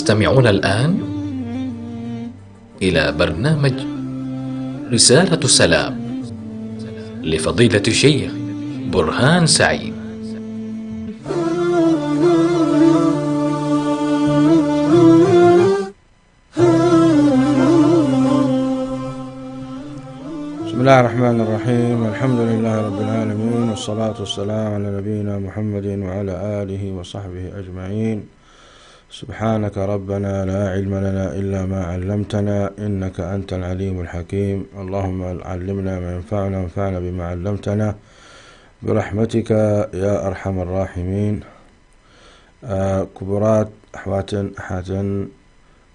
تستمعون الآن إلى برنامج رسالة السلام لفضيلة الشيخ برهان سعيد. بسم الله الرحمن الرحيم. الحمد لله رب العالمين، والصلاة والسلام على نبينا محمد وعلى آله وصحبه أجمعين. سبحانك ربنا لا علم لنا إلا ما علمتنا إنك أنت العليم الحكيم. اللهم علمنا ما ينفعنا وانفعنا بما علمتنا برحمتك يا أرحم الراحمين. ክቡራት ኣሕዋትን ኣሓትን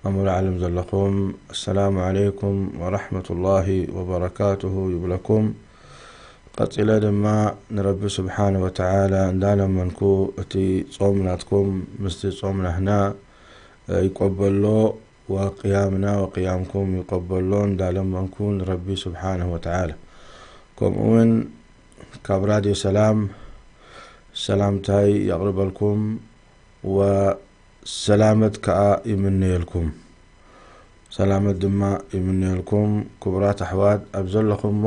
ኣብ ሙሉእ ዓለም ዘለኹም፣ ኣሰላሙ ዓለይኩም ወራሕመቱላሂ ወበረካቱሁ ይብለኩም። ቀጺለ ድማ ንረቢ ስብሓነ ወተዓላ እንዳለመንኩ፣ እቲ ጾም ናትኩም ምስቲ ጾም ናህና ይቀበሎ፣ ወቅያምና ወቅያምኩም ይቀበሎ እንዳለመንኩ ንረቢ ስብሓነ ወተዓላ። ከምኡ እውን ካብ ራድዮ ሰላም ሰላምታይ የቕርበልኩም፣ ወሰላመት ከኣ ይምነየልኩም። ሰላመት ድማ ይምነየልኩም ክቡራት ኣሕዋት ኣብ ዘለኹሞ፣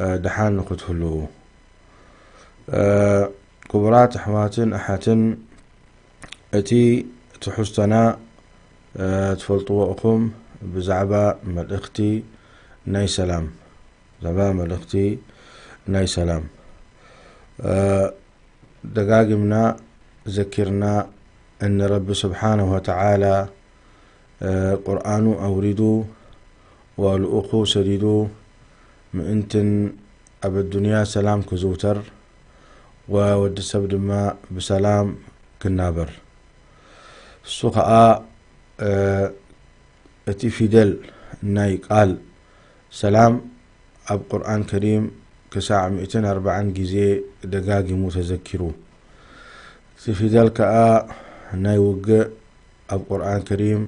እ፣ ደሓን ንክትህልዉ። እ፣ ክቡራት ኣሕዋትን ኣሓትን፣ እቲ ትሕዝቶና፣ እ፣ ትፈልጥዎ ኢኹም፣ ብዛዕባ መልእኽቲ ናይ ሰላም፣ ብዛዕባ መልእኽቲ ናይ ሰላም፣ እ፣ ደጋጊምና ዘኪርና፣ እኒ ረቢ ስብሓነሁ ወተዓላ፣ እ፣ ቁርኣኑ ኣውሪዱ፣ ወልኡኹ ሰዲዱ፣ ምእንትን ኣብ ኣዱንያ ሰላም ክዝውተር፣ ወወዲ ሰብ ድማ ብሰላም ክናበር። እሱ ኸኣ፣ እ፣ እቲ ፊደል ናይ ቃል ሰላም ኣብ ቁርኣን ከሪም ክሳዕ ሚእትን ኣርባዓን ግዜ ደጋጊሙ ተዘኪሩ። እቲ ፊደል ከኣ ናይ ውግእ ኣብ ቁርኣን ከሪም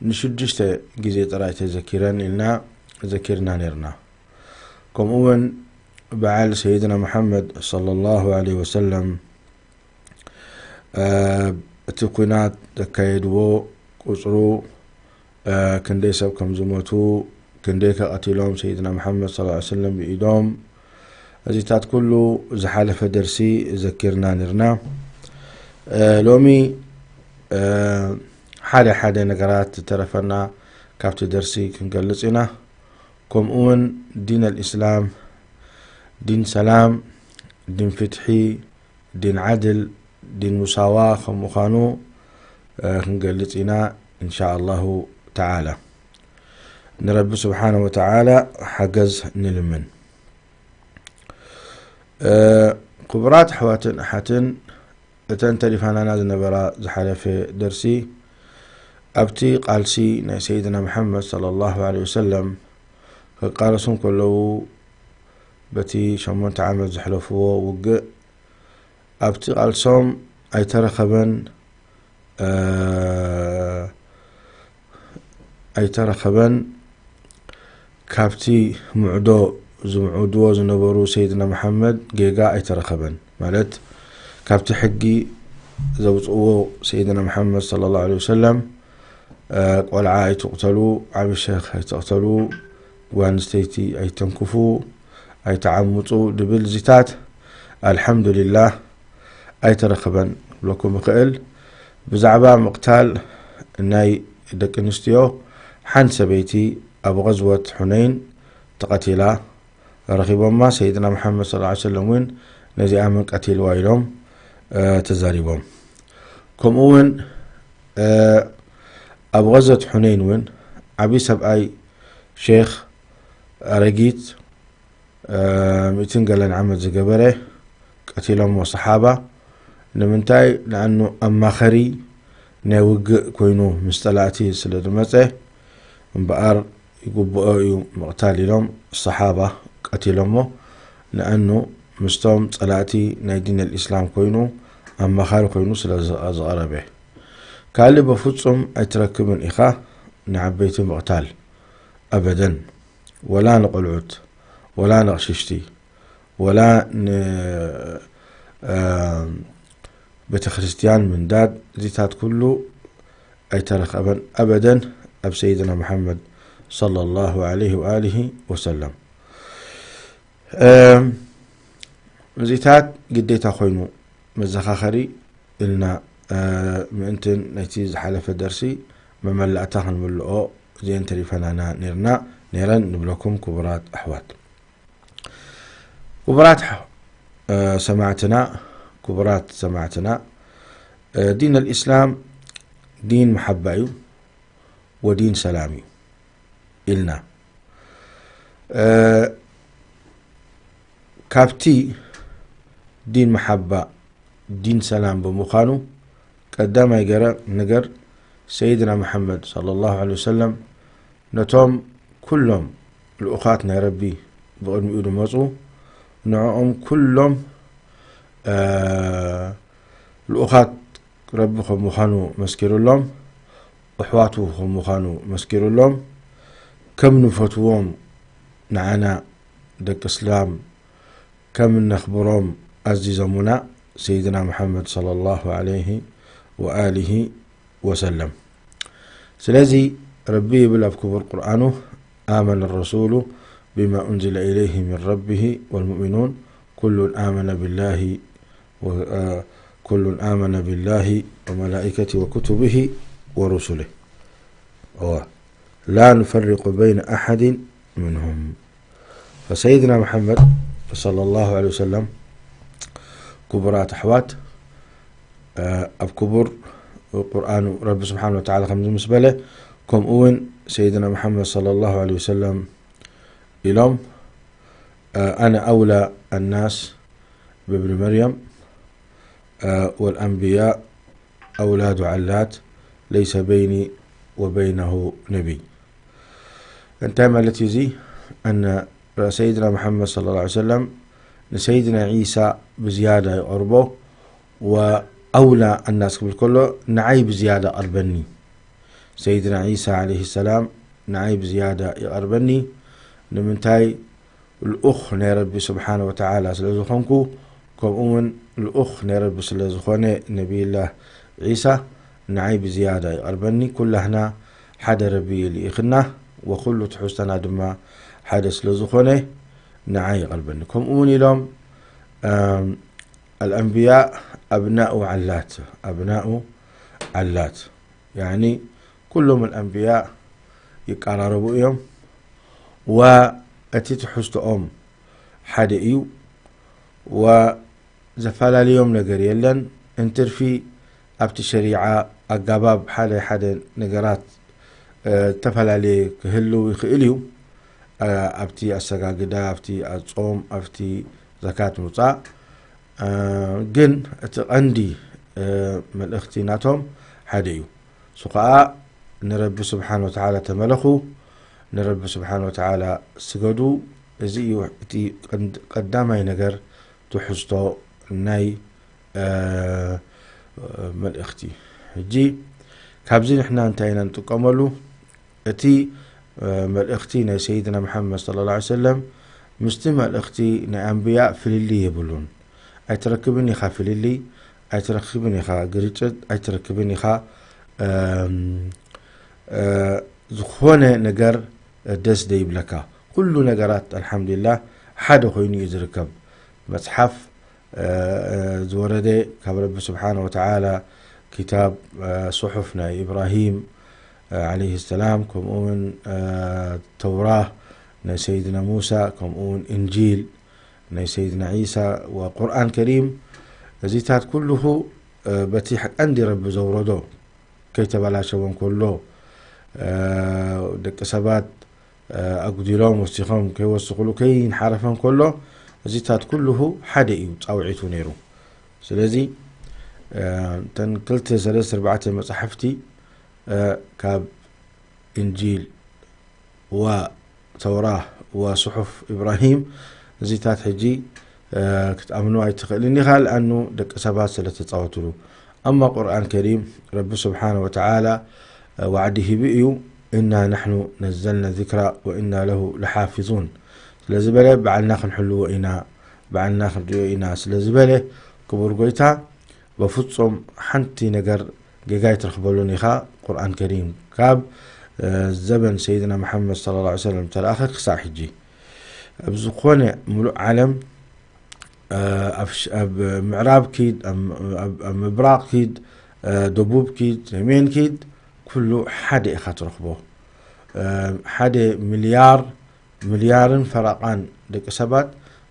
ንሽዱሽተ ግዜ ጥራይ ተዘኪረን ኢልና ዘኪርና ነርና። ከምኡ እውን በዓል ሰይድና መሓመድ ሰለላሁ ዐለይሂ ወሰለም፣ እ፣ እቲ ኲናት ዘካየድዎ ቁጽሩ፣ እ፣ ክንደይ ሰብ ከም ዝሞቱ፣ ክንደይ ከ ቀቲሎም ሰይድና መሓመድ ሰለላሁ ዐለይሂ ወሰለም ብኢዶም፣ እዚታት ኩሉ ዝሓለፈ ደርሲ ዘኪርና ነርና። እ፣ ሎሚ፣ እ፣ ሓደ ሓደ ነገራት ዝተረፈና ካብቲ ደርሲ ክንገልጽ ኢና። ከምኡ እውን ዲን ኣልእስላም ዲን ሰላም፣ ዲን ፍትሒ፣ ዲን ዓድል፣ ዲን ሙሳዋ ከም ምዃኑ፣ እ፣ ክንገልጽ ኢና እንሻ ኣላሁ ተዓላ። ንረቢ ስብሓነ ወተዓላ ሓገዝ ንልምን። እ፣ ክቡራት ኣሕዋትን ኣሓትን፣ እተን ተሪፋናና ዝነበራ ዝሓለፈ ደርሲ፣ ኣብቲ ቃልሲ ናይ ሰይድና መሓመድ ሰለላሁ ዐለይሂ ወሰለም ክቃለሱ እንከለዉ፣ በቲ ሸሞንተ ዓመት ዘሕለፍዎ ውግእ፣ ኣብቲ ቃልሶም ኣይተረኸበን፣ እ፣ ኣይተረኸበን። ካብቲ ምዕዶ ዝምዕድዎ ዝነበሩ ሰይድና መሓመድ ጌጋ ኣይተረኸበን። ማለት፣ ካብቲ ሕጊ ዘውፅእዎ ሰይድና መሓመድ ሰለላሁ ዐለይሂ ወሰለም፣ እ፣ ቆልዓ ኣይትቕተሉ፣ ዓቢ ሸኽ ኣይትቕተሉ፣ ጓል ኣንስተይቲ ኣይተንክፉ፣ ኣይተዓምፁ ድብል እዚታት፣ ኣልሓምዱሊላህ፣ ኣይተረኸበን ክብለኩም ይኽእል። ብዛዕባ ምቕታል ናይ ደቂ ኣንስትዮ፣ ሓንቲ ሰበይቲ ኣብ ቐዝወት ሑነይን ተቐቲላ ረኺቦማ። ሰይድና መሓመድ ሰለላሁ ዐለይሂ ወሰለም እውን ነዚኣ መን ቀቲልዋ ኢሎም፣ እ፣ ተዛሪቦም። ከምኡ እውን፣ እ፣ ኣብ ቐዝወት ሑነይን እውን ዓብዪ ሰብኣይ ሼኽ ኣረጊት፣ እ፣ ሚእትን ገለን ዓመት ዝገበረ ቀቲሎሞ ሰሓባ። ንምንታይ? ንኣኑ ኣማኸሪ ናይ ውግእ ኮይኑ ምስ ጸላእቲ ስለ ዝመጸ እምበኣር ይግብኦ እዩ ምቕታል ኢሎም ሰሓባ ቀቲሎሞ። ንኣኑ ምስቶም ጸላእቲ ናይ ዲን ኣልኢስላም ኮይኑ ኣማኻሪ ኮይኑ ስለ ዝ-፣ ዝቐረበ። ካልእ በፍጹም ኣይትረክብን ኢኻ ንዓበይቲ ምቕታል። ኣበደን። ወላ ንቖልዑት፣ ወላ ንቕሽሽቲ፣ ወላ ን-፣ እ፣ ቤተክርስትያን ምንዳድ፣ እዚታት ኩሉ ኣይተረኸበን ኣበደን ኣብ ሰይድና ሙሓመድ ሰለላሁ ዐለይሂ ወኣሊሂ ወሰለም። እም፣ እዚታት ግዴታ ኮይኑ መዘኻኸሪ ኢልና፣ እ፣ ምእንትን ናይቲ ዝሓለፈ ደርሲ መመላእታ ክንምልኦ እዚአን ተሪፈናና ነርና፣ ነረን ንብለኩም ክቡራት ኣሕዋት። ክቡራት ኣሕ-፣ እ፣ ሰማዕትና፣ ክቡራት ሰማዕትና፣ እ፣ ዲን ኣልኢስላም ዲን መሓባ እዩ፣ ወዲን ሰላም እዩ ኢልና። እ፣ ካብቲ ዲን መሓባ ዲን ሰላም ብምዃኑ፣ ቀዳማይ ገረ-፣ ነገር ሰይድና መሓመድ ሰለላሁ ዐለይሂ ወሰለም ነቶም ኩሎም ልኡኻት ናይ ረቢ ብቕድሚኡ ዝመጹ፣ ንዕኦም ኩሎም፣ እ፣ ልኡኻት ረቢ ከም ምዃኑ መስኪሩሎም፣ ኣሕዋቱ ከም ምዃኑ መስኪሩሎም፣ ከም ንፈትዎም ንዓና ደቂ እስላም ከም ነኽብሮም ኣዚዞሙና ሰይድና ሙሓመድ ሰለላሁ ዐለይሂ ወኣሊሂ ወሰለም። ስለዚ ረቢ ይብል ኣብ ክቡር ቁርኣኑ፣ آمن الرسول بما أنزل إليه من ربه والمؤمنون كل آمن بالله و-، آه، كل آمن بالله وملائكته وكتبه ورسله. أوه. لا نفرق بين أحد منهم. فسيدنا محمد صلى الله عليه وسلم ክቡራት ኣሕዋት፣ እ፣ ኣብ ክቡር ቁርኣኑ ረቢ ስብሓን ወተዓላ ከምዚ ምስ በለ፣ ከምኡ እውን ሰይድና መሓመድ ሰለላሁ ዐለይሂ ወሰለም ኢሎም፣ እ፣ ኣነ ኣውላ ኣናስ ብብኒ መርየም፣ እ፣ ወልኣንብያ ኣውላዱ ዓላት ለይሰ በይኒ ወበይነሁ ነቢይ። እንታይ ማለት እዩ እዚ? ኣነ ሰይድና መሓመድ ሰለላሁ ዐለይሂ ወሰለም ንሰይድና ዒሳ ብዝያዳ ይቐርቦ፣ ወኣውላ ኣናስ ክብል ከሎ ንዓይ ብዝያዳ ቀርበኒ። ሰይድና ዒሳ ዐለይሂ ሰላም ንዓይ ብዝያዳ ይቐርበኒ። ንምንታይ? ልኡኽ ናይ ረቢ ስብሓነ ወተዓላ ስለ ዝኾንኩ፣ ከምኡ እውን ልኡኽ ናይ ረቢ ስለ ዝኾነ ነቢይላህ ዒሳ ንዓይ ብዝያዳ ይቐርበኒ። ኩላህና ሓደ ረቢ ልኢኽና፣ ወኩሉ ትሕዝቶና ድማ ሓደ ስለ ዝኾነ ንዓይ ይቐርበኒ። ከምኡ እውን ኢሎም፣ ኣም፣ ኣልኣንብያ ኣብናኡ ዓላት፣ ኣብናኡ ዓላት፣ ያዕኒ ኩሎም ኣልኣንብያ ይቀራረቡ እዮም። ወእቲ ትሕዝቶኦም ሓደ እዩ። ወዘፈላለዮም ነገር የለን። እንትርፊ ኣብቲ ሸሪዓ ኣጋባብ ሓደ ሓደ ነገራት፣ እ፣ ዝተፈላለየ ክህልው ይኽእል እዩ። እ፣ ኣብቲ ኣሰጋግዳ፣ ኣብቲ ኣጾም፣ ኣብቲ ዘካት ምውጻእ፣ እ፣ ግን እቲ ቀንዲ፣ እ፣ መልእኽቲ ናቶም ሓደ እዩ። እሱ ኸኣ ንረቢ ስብሓን ወተዓላ ተመለኹ፣ ንረቢ ስብሓን ወተዓላ ስገዱ። እዚ እዩ እቲ ቀንድ-፣ ቀዳማይ ነገር ትሕዝቶ ናይ፣ እ፣ መልእኽቲ። ሕጂ ካብዚ ንሕና እንታይ ኢና ንጥቀመሉ? እቲ፣ እ፣ መልእኽቲ ናይ ሰይድና መሓመድ ሰለላሁ ዐለይሂ ወሰለም ምስቲ መልእኽቲ ናይ ኣንብያ ፍልልይ የብሉን። ኣይትረክብን ኢኻ ፍልልይ፣ ኣይትረክብን ኢኻ ግርጭት፣ ኣይትረክብን ኢኻ፣ እም፣ እ፣ ዝኾነ ነገር ደስ ደይብለካ። ኩሉ ነገራት ኣልሓምዱሊላህ ሓደ ኮይኑ እዩ ዝርከብ። መጽሓፍ፣ እ፣ እ፣ ዝወረደ ካብ ረቢ ስብሓነ ወተዓላ፣ ክታብ፣ እ፣ ጽሑፍ ናይ ኢብራሂም፣ እ፣ ዓለይሂ ሰላም፣ ከምኡ እውን፣ እ፣ ተውራ ናይ ሰይድና ሙሳ፣ ከምኡ እውን እንጂል ናይ ሰይድና ዒሳ ወቁርኣን ከሪም፣ እዚታት ኩልኹ፣ እ፣ በቲ ቀንዲ ረቢ ዘውረዶ ከይተበላሸወ እንከሎ፣ እ፣ ደቂ ሰባት፣ እ፣ ኣጉዲሎም ወሲኾም ከይወስኹሉ ከይንሓረፈ እንከሎ፣ እዚታት ኩልኹ ሓደ እዩ ጻውዒቱ ነይሩ። ስለዚ፣ እ፣ እተን ክልተ፣ ሰለስተ፣ ኣርባዕተ መጻሕፍቲ፣ እ፣ ካብ እንጂል ወተውራ ወሱሑፍ ኢብራሂም፣ እዚታት ሕጂ፣ እ፣ ክትኣምኖ ኣይትኽእልን ኢኻ፣ ለኣኑ ደቂ ሰባት ስለ ተጻወትሉ። ኣማ ቁርኣን ከሪም፣ ረቢ ስብሓነ ወተዓላ፣ እ፣ ዋዕዲ ሂቡ እዩ፣ "እና ናሕኑ ነዘልና ዚክራ ወእና ለሁ ለሓፊዙን" ስለ ዝበለ፣ በዓልና ክንሕልዎ ኢና፣ በዓልና ክንሪኦ ኢና ስለ ዝበለ፣ ክቡር ጎይታ፣ በፍጹም ሓንቲ ነገር ጌጋ ኣይትረኽበሉን ኢኻ። ቁርኣን ከሪም ካብ ዘበን ሰይድና መሓመድ ሰለላሁ ዐለይሂ ወሰለም ተለኣኸ ክሳዕ ሕጂ ኣብ ዝኾነ ሙሉእ ዓለም ኣብ ምዕራብ ኪድ፣ ኣብ ምብራቕ ኪድ፣ ደቡብ ኪድ፣ ሰሜን ኪድ፣ ኩሉ ሓደ ኢኻ ትረኽቦ። ሓደ ሚልያር፣ ሚልያርን ፈረቓን ደቂ ሰባት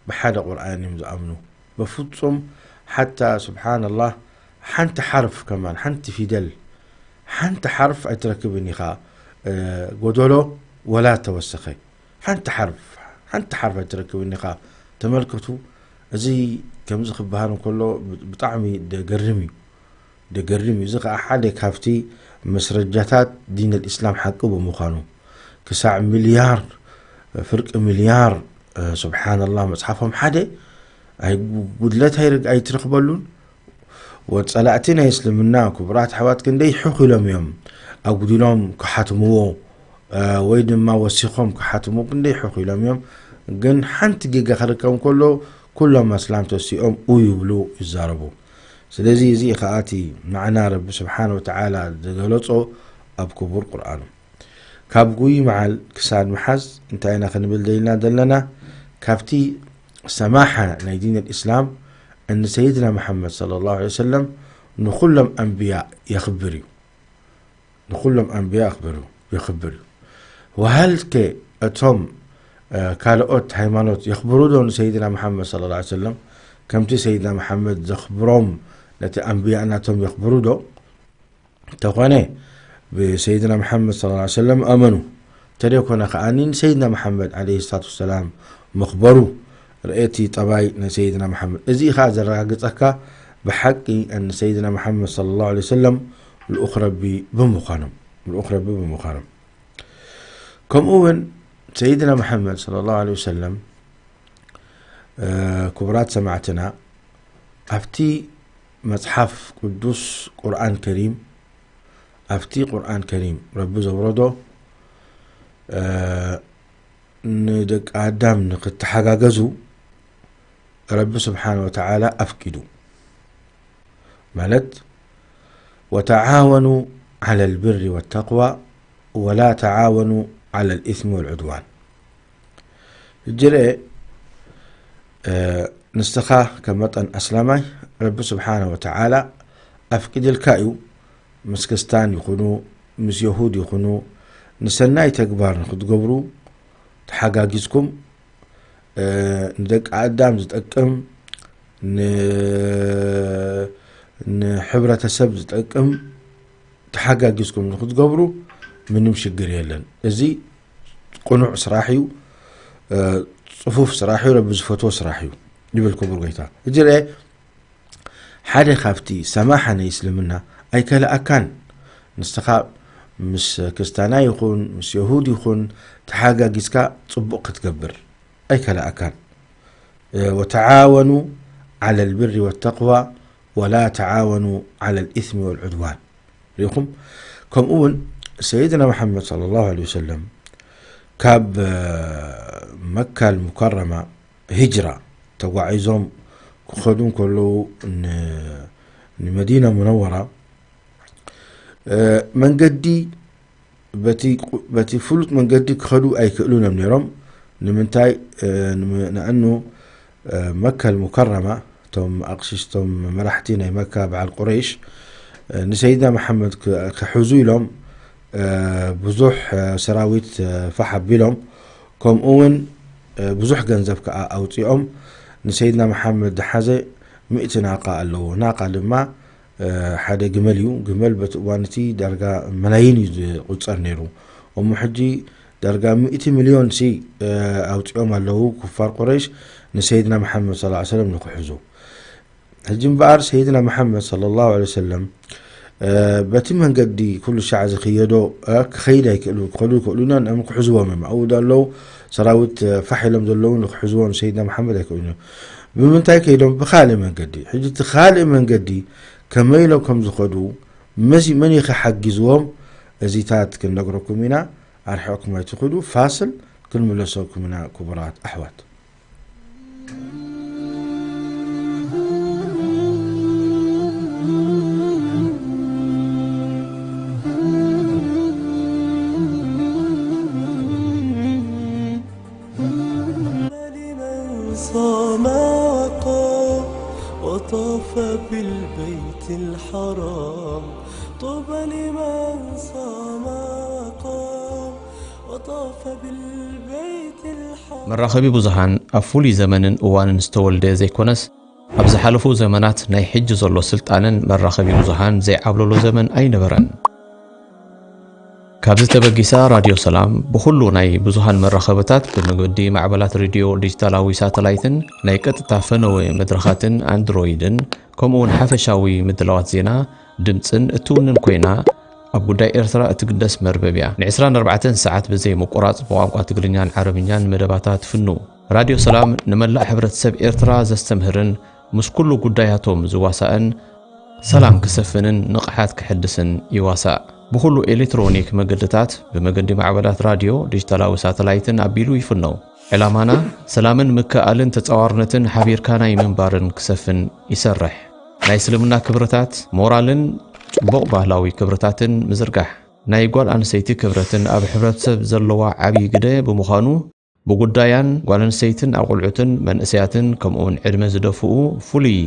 ብሓደ ቁርኣን እዮም ዝኣምኑ። በፍጹም ሓታ ስብሓንላህ ሓንቲ ሓርፍ ከማን፣ ሓንቲ ፊደል፣ ሓንቲ ሓርፍ ኣይትረክብን ኢኻ ጎደሎ ወላ ተወሰኸ። ሓንቲ ሓርፍ፣ ሓንቲ ሓርፍ ኣይትረክብን ኢኻ። ተመልከቱ፣ እዚ ከምዚ ክበሃል እንከሎ ብጣዕሚ ደገርም እዩ። ደገርም እዩ። እዚ ኸዓ ሓደ ካብቲ መስረጃታት ዲን ኣልእስላም ሓቂ ብምዃኑ፣ ክሳዕ ሚልያር፣ ፍርቂ ሚልያር፣ ስብሓንላህ፣ መጽሓፎም ሓደ፣ ኣይ ጉድለት ኣይርግ-፣ ኣይትረኽበሉን። ወጸላእቲ ናይ እስልምና ክቡራት ኣሕዋት ክንደይ ሕኽ ኢሎም እዮም ኣጉዲሎም ክሓትምዎ፣ ወይ ድማ ወሲኾም ክሓትሙ ክንደይ ሕኽ ኢሎም እዮም። ግን ሓንቲ ጌጋ ክርከብ ከሎ ኩሎም ኣስላም ተሲኦም ኡ ይብሉ፣ ይዛረቡ። ስለዚ እዚ ከኣ እቲ ማዕና ረቢ ስብሓነ ወተዓላ ዝገለጾ ኣብ ክቡር ቁርኣኑ። ካብ ጉይ መዓል ክሳድ ምሓዝ እንታይ ኢና ክንብል ደሊና ዘለና? ካብቲ ሰማሓ ናይ ዲን ኣልእስላም እን ሰይድና መሓመድ ሰለላሁ ዐለይሂ ወሰለም ንኹሎም ኣንብያ የኽብር እዩ። ንኹሎም ኣንብያ የኽብር እዩ፣ የኽብር እዩ። ወሃልከ እቶም፣ እ፣ ካልኦት ሃይማኖት የኽብሩ ዶ ንሰይድና መሓመድ ሰለላሁ ዐለይሂ ወሰለም? ከምቲ ሰይድና መሓመድ ዘኽብሮም ነቲ ኣንብያ ናቶም የኽብሩ ዶ? እንተኾነ ብሰይድና መሓመድ ሰለላሁ ዐለይሂ ወሰለም ኣመኑ። እንተደይኮነ ከኣ ንሰይድና መሓመድ ዐለይሂ ሰላቱ ወሰላም ምኽበሩ። ርእየቲ ጠባይ ናይ ሰይድና መሓመድ። እዚ ኸኣ ዘረጋግጸካ ብሓቂ ንሰይድና መሓመድ ሰለላሁ ዐለይሂ ወሰለም ልኡኽ ረቢ ብምዃኖም፣ ልኡኽ ረቢ ብምዃኖም። ከምኡ እውን ሰይድና መሓመድ ሰለላሁ ዐለይሂ ወሰለም፣ እ፣ ክቡራት ሰማዕትና፣ ኣብቲ መጽሓፍ ቅዱስ ቁርኣን ከሪም፣ ኣብቲ ቁርኣን ከሪም ረቢ ዘውረዶ፣ እ፣ ንደቂ ኣዳም ንክተሓጋገዙ ረቢ ስብሓነ ወተዓላ ኣፍቂዱ። ማለት፣ "ወተዓወኑ ዐለል ብሪ ወተቅዋ ወላ ተዓወኑ ዐለል ኢስሚ ወልዑድዋን።" ሕጂ ርኤ፣ እ፣ ንስኻ ከም መጠን ኣስላማይ ረቢ ስብሓነ ወተዓላ ኣፍቂድልካ እዩ፣ ምስ ክርስታን ይኹኑ፣ ምስ የሁድ ይኹኑ፣ ንሰናይ ተግባር ንኽትገብሩ ተሓጋጊዝኩም፣ እ፣ ንደቂ ኣዳም ዝጠቅም፣ ን-፣ ንሕብረተሰብ ዝጠቅም ተሓጋጊዝኩም ንኽትገብሩ ምንም ሽግር የለን። እዚ ቅኑዕ ስራሕ እዩ፣ እ፣ ጽፉፍ ስራሕ እዩ፣ ረቢ ዝፈትዎ ስራሕ እዩ ይብል ክቡር ጎይታ። ሕጂ ርኤ፣ ሓደ ካብቲ ሰማሓ ናይ እስልምና ኣይከልኣካን። ንስኻ ምስ ክርስታና ይኹን ምስ የሁድ ይኹን ተሓጋጊዝካ ጽቡቕ ክትገብር ኣይከልኣካን። እ፣ "ወተዓወኑ ዐለል ብሪ ወተቅዋ ወላ ተዓወኑ ዐለል ኢስሚ ወልዑድዋን።" ርኢኹም? ከምኡ እውን ሰይድና መሓመድ ሰለላሁ ዐለይሂ ወሰለም ካብ፣ እ፣ መካ ልሙከረማ ሂጅራ ተጓዒዞም ክኸዱ እንከለዉ ን-፣ ንመዲና ሙነወራ፣ እ፣ መንገዲ በቲ ቁ-፣ በቲ ፍሉጥ መንገዲ ክኸዱ ኣይክእሉን እዮም ነይሮም። ንምንታይ? እ፣ ንም-፣ ንኣኑ፣ እ፣ መካ ልሙከረማ፣ እቶም ኣቕሽሽቶም መራሕቲ ናይ መካ በዓል ቁረይሽ፣ እ፣ ንሰይድና መሓመድ ክ-፣ ክሕዙ ኢሎም፣ እ፣ ብዙሕ፣ እ፣ ሰራዊት፣ እ፣ ፋሕ ኣቢሎም፣ ከምኡ እውን፣ እ፣ ብዙሕ ገንዘብ ከኣ ኣውጺኦም ንሰይድና መሓመድ ዝሓዘ ሚእቲ ናቃ ኣለዎ። ናቃ ድማ፣ እ፣ ሓደ ግመል እዩ። ግመል በቲ እዋን እቲ ዳርጋ መላይን እዩ ዝቑጸር ነይሩ። እሞ ሕጂ ዳርጋ ሚእቲ ሚልዮን ሲ፣ እ፣ ኣውጺኦም ኣለዉ ኩፋር ቁረይሽ ንሰይድና መሓመድ ሰለላሁ ዐለይሂ ወሰለም ንክሕዙ። ሕጂ እምበኣር ሰይድና መሓመድ ሰለላሁ ዐለይሂ ወሰለም፣ እ፣ በቲ መንገዲ ኩሉ ሻዕ ዝኽየዶ፣ እ፣ ክኸይድ ኣይክእሉ፣ ክኸዱ ይክእሉ ኢና፣ ንኦም ክሕዝዎም እዮም። ኣብኡ ዘለዉ ሰራዊት፣ እ፣ ፋሕ ኢሎም ዘለዉ ንክሕዝዎ ንሰይድና መሓመድ ኣይክእሉን እዮም። ብምንታይ ከይዶም? ብኻልእ መንገዲ። ሕጂ እቲ ካልእ መንገዲ ከመይ ኢሎም ከም ዝኸዱ፣ መዚ-፣ መን እዩ ክሓግዝዎም? እዚታት ክንነግረኩም ኢና። ኣርሒቕኩም ኣይትኽዱ። ፋስል ክንምለሰኩም ኢና ክቡራት ኣሕዋት። طاف بالبيت الحرام، طوبى لمن صام وقام، وطاف بالبيت الحرام. መራኸቢ ብዙሃን ኣብ ፍሉይ ዘመንን እዋንን ዝተወልደ ዘይኮነስ፣ ኣብ ዝሓለፉ ዘመናት ናይ ሕጂ ዘሎ ስልጣነን መራኸቢ ብዙሃን ዘይዓብለሎ ዘመን ኣይነበረን። ካብዚ ተበጊሳ ራድዮ ሰላም ብኹሉ ናይ ብዙሃን መራኸብታት፣ ብመገዲ ማዕበላት ሬድዮ፣ ዲጂታላዊ ሳተላይትን ናይ ቀጥታ ፈነወ መድረኻትን ኣንድሮይድን፣ ከምኡ እውን ሓፈሻዊ ምድላዋት ዜና፣ ድምፅን እትውንን ኮይና፣ ኣብ ጉዳይ ኤርትራ እትግደስ መርበብ እያ። ን24 ሰዓት ብዘይ ምቁራፅ ብቋንቋ ትግርኛን ዓረብኛን መደባታ ትፍኑ። ራድዮ ሰላም ንመላእ ሕብረተሰብ ኤርትራ ዘስተምህርን ምስ ኩሉ ጉዳያቶም ዝዋሳእን፣ ሰላም ክሰፍንን ንቕሓት ክሕድስን ይዋሳእ። ብኹሉ ኤሌክትሮኒክ መገድታት፣ ብመገዲ ማዕበላት ራድዮ፣ ዲጂታላዊ ሳተላይትን ኣቢሉ ይፍነው። ዕላማና ሰላምን ምክእኣልን ተጻዋርነትን ሓቢርካ ናይ ምንባርን ክሰፍን ይሰርሕ። ናይ እስልምና ክብርታት፣ ሞራልን ጽቡቕ ባህላዊ ክብርታትን ምዝርጋሕ። ናይ ጓል ኣንስተይቲ ክብረትን ኣብ ሕብረተሰብ ዘለዋ ዓብዪ ግደ ብምዃኑ፣ ብጉዳያን ጓል ኣንስተይትን ኣቑልዑትን መንእሰያትን ከምኡውን ዕድመ ዝደፍኡ ፍሉይ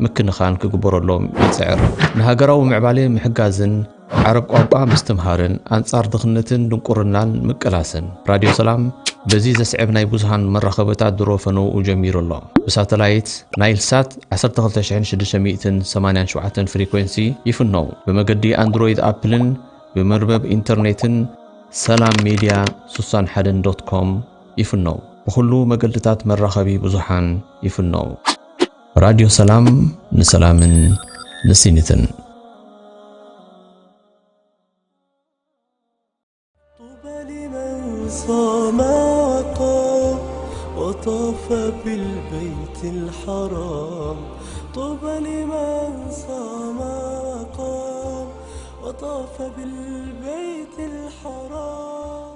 ምክንኻን ክግበረሎም ይጽዕር። ንሃገራዊ ምዕባለ ምሕጋዝን ዓረብ ቋንቋ ምስትምሃርን ኣንጻር ድኽነትን ድንቁርናን ምቅላስን። ራድዮ ሰላም በዚ ዘስዕብ ናይ ብዙሃን መራኸብታት ድሮ ፈነውኡ ጀሚሩ ኣሎ። ብሳተላይት ናይል ሳት ዓሰርተ ክልተ ሽሕን ሽዱሽተ ሚእትን ሰማንያን ሸውዓተን ፍሪኮንሲ ይፍነው። ብመገዲ ኣንድሮይድ ኣፕልን ብመርበብ ኢንተርኔትን ሰላም ሜድያ ስሳን ሓደን ዶት ኮም ይፍነው። ብኹሉ መገድታት መራኸቢ ብዙሓን ይፍነው። ራድዮ ሰላም፣ ንሰላምን ንስኒትን። طوبى لمن صام وقام، وطاف بالبيت الحرام. طوبى لمن صام وقام، وطاف بالبيت الحرام.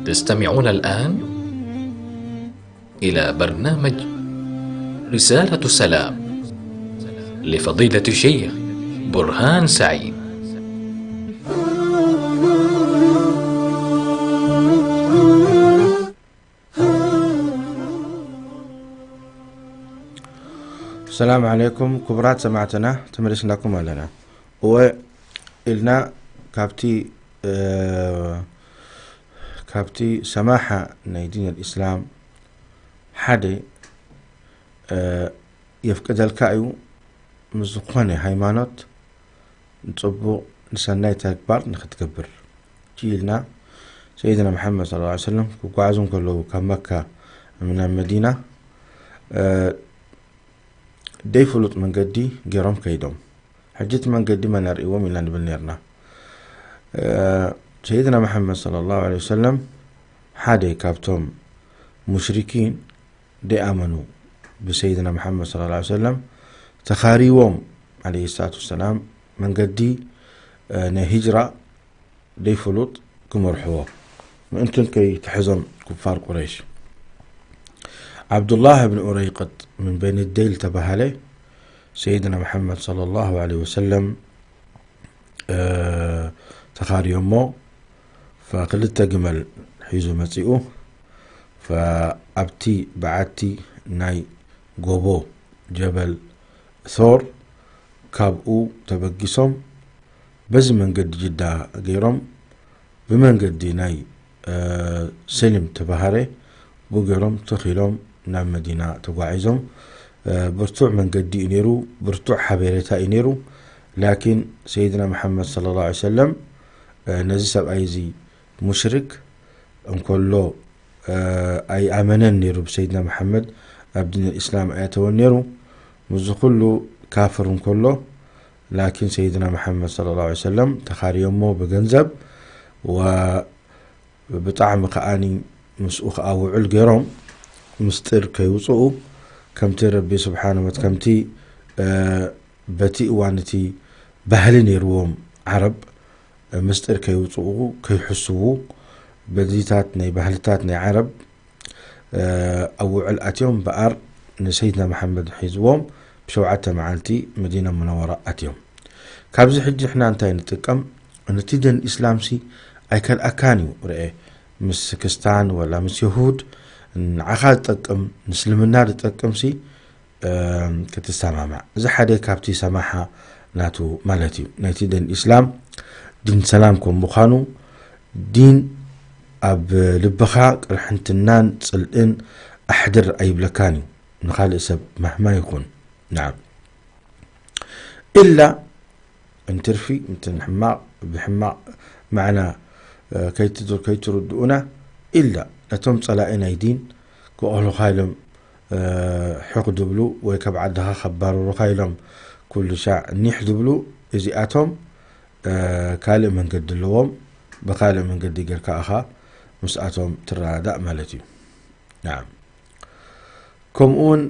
تستمعون الآن إلى برنامج رسالة سلام لفضيلة الشيخ برهان سعيد. ሰላም ዓለይኩም ክቡራት ሰማዕትና፣ ተመሊስናኩም ኣለና። እወ ኢልና፣ ካብቲ እ፣ ካብቲ ሰማሓ ናይ ዲን ኣልእስላም ሓደ እ፣ የፍቅደልካ እዩ፣ ምስ ዝኾነ ሃይማኖት ንጽቡቕ ንሰናይ ተግባር ንኽትገብር። ጂ ኢልና ሰይድና መሓመድ ሰለላሁ ዐለይሂ ወሰለም ክጓዓዙ እንከለዉ ካብ መካ ናብ መዲና እ፣ ደይፍሉጥ መንገዲ ገይሮም ከይዶም። ሕጂ እቲ መንገዲ መን ኣርእዎም ኢልና ንብል ነርና። እ፣ ሰይድና መሓመድ ሰለላሁ ዐለይሂ ወሰለም ሓደ ካብቶም ሙሽሪኪን ደይኣመኑ ብሰይድና መሓመድ ሰለላሁ ዐለይሂ ወሰለም ተኻርይዎም ዐለይሂ ሰላቱ ወሰላም መንገዲ እ፣ ናይ ሂጅራ ደይፍሉጥ ክመርሕዎ ምእንትን ከይትሕዞም ኩፋር ቁረይሽ። ዓብዱላህ እብን ኡረይቅጥ ምን በኒ ደይል ተባሃለ ሰይድና መሓመድ ሰለላሁ ዐለይሂ ወሰለም እ፣ ተኻርዮሞ ፈክልተ ግመል ሒዙ መጺኡ። ፈኣብቲ በዓቲ ናይ ጎቦ ጀበል ሶር ካብኡ ተበጊሶም በዚ መንገዲ ጅዳ ገይሮም ብመንገዲ ናይ እ፣ ሰሊም ተባሃረ ብኡ ገይሮም ተኺሎም ናብ መዲና ተጓዒዞም። እ፣ ብርቱዕ መንገዲ እዩ ነይሩ፣ ብርቱዕ ሓቤሬታ እዩ ነይሩ። ላኪን ሰይድና መሓመድ ሰለላሁ ዐለይሂ ወሰለም እ፣ ነዚ ሰብኣይ እዚ ሙሽሪክ እንከሎ እ፣ ኣይኣመነን ነይሩ ብሰይድና መሓመድ ኣብ ዲን እስላም ኣየተወን ነይሩ። ምስዚ ኩሉ ካፍር እንከሎ ላኪን ሰይድና መሓመድ ሰለላሁ ዐለይሂ ወሰለም ተኻርዮሞ ብገንዘብ ወብጣዕሚ ከኣኒ ምስኡ ከኣ ውዑል ገይሮም ምስጢር ከይውፅኡ ከምቲ ረቢ ስብሓነ ወት ከምቲ እ፣ በቲ እዋን እቲ ባህሊ ነይርዎም ዓረብ ምስጢር ከይውፅኡ ከይሕስዉ በዚታት ናይ ባህልታት ናይ ዓረብ ኣብ ውዕል ኣትዮም በኣር ንሰይድና መሓመድ ሒዝዎም ብሸውዓተ መዓልቲ መዲና ሙነወራ ኣትዮም። ካብዚ ሕጂ ንሕና እንታይ ንጥቀም? ነቲ ደን ኢስላምሲ ኣይከልኣካን እዩ ርኤ ምስ ክስታን ወላ ምስ የሁድ ንዓኻ ዝጠቅም፣ ንእስልምና ዝጠቅምሲ፣ እም፣ ክትሰማማዕ። እዚ ሓደ ካብቲ ሰማሓ ናቱ ማለት እዩ። ናይቲ ዲን ኢስላም ዲን ሰላም ከም ምዃኑ፣ ዲን ኣብ ልብኻ ቅርሕንትናን ጽልእን ኣሕድር ኣይብለካን እዩ። ንኻልእ ሰብ ማህማ ይኹን። ናዓም። ኢላ እንትርፊ፣ እንትን ሕማቕ፣ ብሕማቕ ማዕና፣ እ፣ ከይትድር-፣ ከይትርድኡና፣ ኢላ ነቶም ጸላኢ ናይ ዲን ክቐትሉኻ ኢሎም፣ እ፣ ሕቕ ድብሉ ወይ ካብ ዓድኻ ከባርሩኻ ኢሎም ኩሉ ሻዕ ኒሕ ድብሉ፣ እዚኣቶም፣ እ፣ ካልእ መንገዲ ኣለዎም። ብኻልእ መንገዲ ጌርካ ኢኻ ምስኣቶም ትረዳዳእ ማለት እዩ። ናዓም። ከምኡ እውን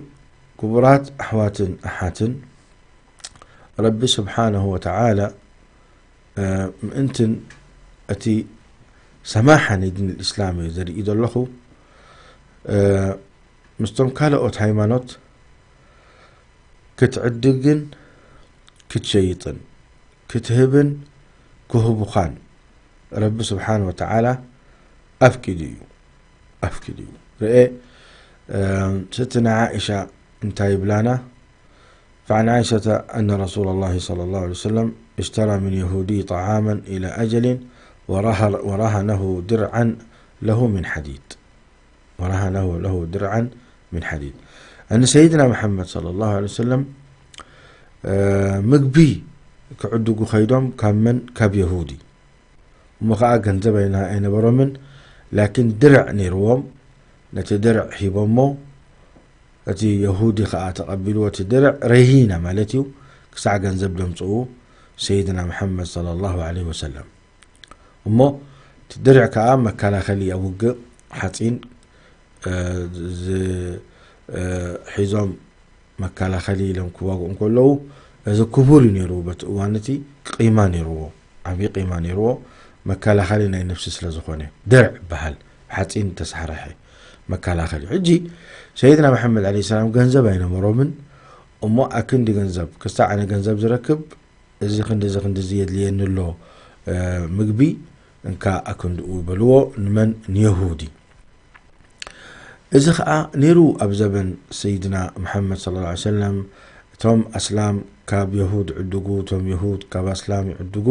ክቡራት ኣሕዋትን ኣሓትን፣ ረቢ ስብሓነሁ ወተዓላ፣ እ፣ ምእንትን እቲ ሰማሓ ናይ ዲን ልእስላም እዩ ዘርኢ ዘለኹ። እ፣ ምስቶም ካልኦት ሃይማኖት ክትዕድግን ክትሸይጥን፣ ክትህብን ክህቡኻን ረቢ ስብሓን ወተዓላ ኣፍቂዱ እዩ። ኣፍቂዱ እዩ። ርኤ፣ እም፣ ስትና ዓኢሻ እንታይ ይብላና? فعن عائشة أن رسول الله صلى الله عليه وسلم اشترى من يهودي طعاما إلى أجل ورهر-، ورهنه درعا له من حديد. ورهنه له درعا من حديد. أن سيدنا محمد صلى الله عليه وسلم፣ እ፣ ምግቢ ክዕድጉ ኸይዶም ካብ መን? ካብ የሁዲ። እሞ ኸዓ ገንዘብ ኣይነ-፣ ኣይነበሮምን፣ ላኪን ድርዕ ነይርዎም። ነቲ ድርዕ ሂቦሞ፣ እቲ የሁዲ ኸዓ ተቐቢልዎ። እቲ ድርዕ ረሂና ማለት እዩ፣ ክሳዕ ገንዘብ ደምጽኡ ሰይድና መሓመድ ሰለላሁ ዐለይሂ ወሰለም። እሞ እቲ ድርዕ ከኣ መከላኸሊ ኣብ ውግእ ሓጺን፣ እ፣ ዝ-፣ እ፣ ሒዞም መከላኸሊ ኢሎም ክዋግኡ እንከለዉ፣ እዚ ክቡር እዩ ነይሩ። በቲ እዋን እቲ ቂማ ነይርዎ፣ ዓብዪ ቂማ ነይርዎ። መከላኸሊ ናይ ነፍሲ ስለ ዝኾነ፣ ድርዕ ይበሃል፣ ሓጺን ተሳሕረሐ መከላኸሊ። ሕጂ ሰይድና መሓመድ ዓለይሂ ሰላም ገንዘብ ኣይነበሮምን። እሞ ኣክንዲ ገንዘብ፣ ክሳዕ ኣነ ገንዘብ ዝረክብ፣ እዚ ክንዲ፣ እዚ ክንዲ፣ እዚ የድልየኒ ኣሎ፣ እ፣ ምግቢ፣ እንካ ኣክንድኡ በልዎ። ንመን? ንየሁዲ። እዚ ኸዓ ነይሩ ኣብ ዘበን ሰይድና መሓመድ ሰለላሁ ዐለይሂ ወሰለም። እቶም ኣስላም ካብ የሁድ ዕድጉ፣ እቶም የሁድ ካብ ኣስላም ይዕድጉ።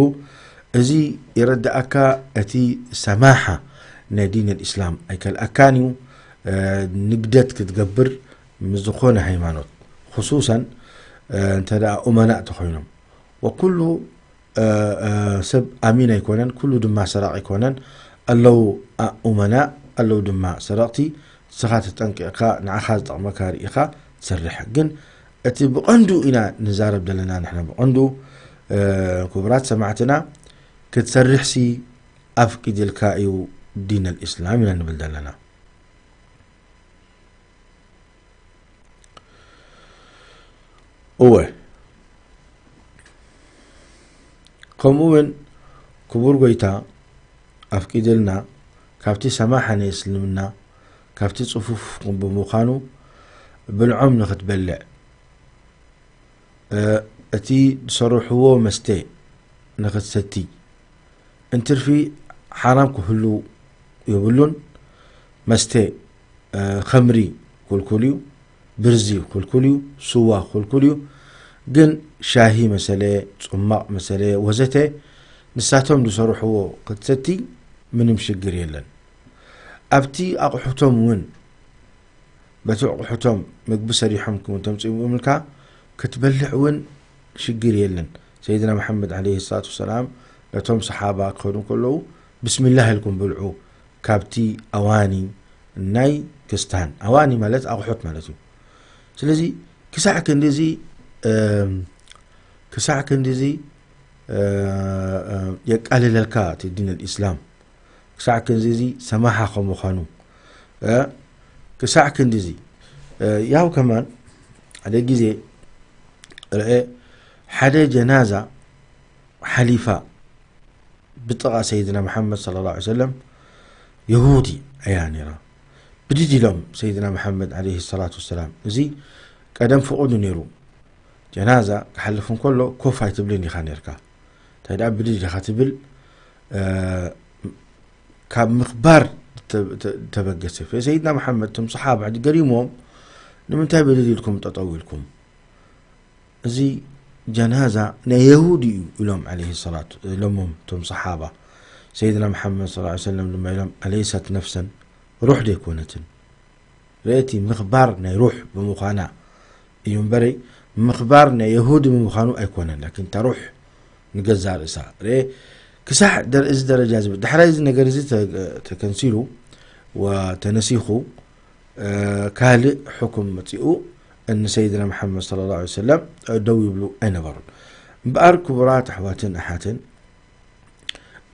እዚ የረድኣካ፣ እቲ ሰማሓ ናይ ዲን ኣልእስላም ኣይከልኣካን እዩ፣ እ፣ ንግደት ክትገብር ምስ ዝኾነ ሃይማኖት፣ ኹሱሰን፣ እ፣ እንተ ደኣ ኡመናእ ተኾይኖም። ወኩሉ፣ እ፣ እ፣ ሰብ ኣሚን ኣይኮነን፣ ኩሉ ድማ ሰራቕ ኣይኮነን። ኣለዉ ኣ-፣ ኡመናእ፣ ኣለዉ ድማ ሰረቕቲ። ንስኻ ተጠንቂቕካ፣ ንዓኻ ዝጠቕመካ ርኢኻ ትሰርሕ። ግን እቲ ብቐንዱ ኢና ንዛረብ ዘለና ንሕና፣ ብቐንዱ፣ እ፣ ክቡራት ሰማዕትና፣ ክትሰርሕሲ ኣፍቂድልካ እዩ ዲን ኣልእስላም ኢና ንብል ዘለና። እወ፣ ከምኡ እውን ክቡር ጎይታ ኣፍቂድልና፣ ካብቲ ሰማሓ ናይ እስልምና፣ ካብቲ ጽፉፍ ብምዃኑ ብልዖም ንኽትበልዕ፣ እ፣ እቲ ዝሰርሕዎ መስተ ንኽትሰቲ፣ እንትርፊ ሓራም ክህሉ የብሉን። መስተ፣ እ፣ ኸምሪ ክልኩል እዩ፣ ብርዚ ክልኩል እዩ፣ ስዋ ክልኩል እዩ። ግን ሻሂ መሰለ፣ ጽሟቕ መሰለ ወዘተ፣ ንሳቶም ዝሰርሕዎ ክትሰቲ ምንም ሽግር የለን። ኣብቲ ኣቑሑቶም እውን፣ በቲ ኣቑሑቶም ምግቢ ሰሪሖም ክም-፣ ተምጽእምልካ ክትበልዕ እውን ሽግር የለን። ሰይድና መሓመድ ዓለይሂ ሰላቱ ወሰላም ነቶም ሰሓባ ክኸዱ ከለዉ፣ ብስሚላህ ኢልኩም ብልዑ ካብቲ ኣዋኒ ናይ ክስታን። ኣዋኒ ማለት ኣቑሑት ማለት እዩ። ስለዚ ክሳዕ ክንድዚ፣ እም፣ ክሳዕ ክንድዚ፣ እ፣ እ፣ የቃልለልካ እቲ ዲን ኣልኢስላም። ክሳዕ ክንድዚ ሰማሓ ከም ምዃኑ፣ እ፣ ክሳዕ ክንድዚ፣ እ፣ ያው ከማን ሓደ ግዜ ርአ ሓደ ጀናዛ ሓሊፋ ብጥቓ ሰይድና መሓመድ ሰለላሁ ዐለይሂ ወሰለም የሁዲ እያ ነይራ። ብድድ ኢሎም ሰይድና መሓመድ ዐለይሂ ሰላቱ ወሰላም። እዚ ቀደም ፍቑድ ነይሩ። ጀናዛ ክሓልፍ እንከሎ ኮፍ ኣይትብልን ኢኻ ነይርካ። እንታይ ደኣ ብድድ ኢኻ ትብል፣ እ፣ ካብ ምኽባር ተ-፣ ተ-፣ ተበገሰ። ሰይድና መሓመድ፣ እቶም ሰሓባ ሕጂ ገሪሞም፣ "ንምንታይ ብድድ ኢልኩም ጠጠው ኢልኩም? እዚ ጀናዛ ናይ የሁድ እዩ" ኢሎም፣ ዓለይሂ ሰላቱ፣ ኢሎሞም እቶም ሰሓባ። ሰይድና መሓመድ ሰለላሁ ዐለይሂ ወሰለም ድማ ኢሎም፣ "ኣለይሰት ነፍሰን? ሩሕ ደይኮነትን?" ርእቲ ምኽባር ናይ ሩሕ ብምዃና እዩ እምበረይ፣ ምኽባር ናይ የሁዲ ብምዃኑ ኣይኮነን። ላኪን እታ ሩሕ ንገዛእ ርእሳ ርኤ፣ ክሳዕ ደር-፣ እዚ ደረጃ ዝብል፣ ዳሕራይ እዚ ነገር እዚ ተ-፣ ተከንሲሉ ወተነሲኹ፣ እ፣ ካልእ ሕኩም መጺኡ፣ ንሰይድና መሓመድ ሰለላሁ ዐለይሂ ወሰለም ደው ይብሉ ኣይነበሩን። እምበኣር ክቡራት ኣሕዋትን ኣሓትን፣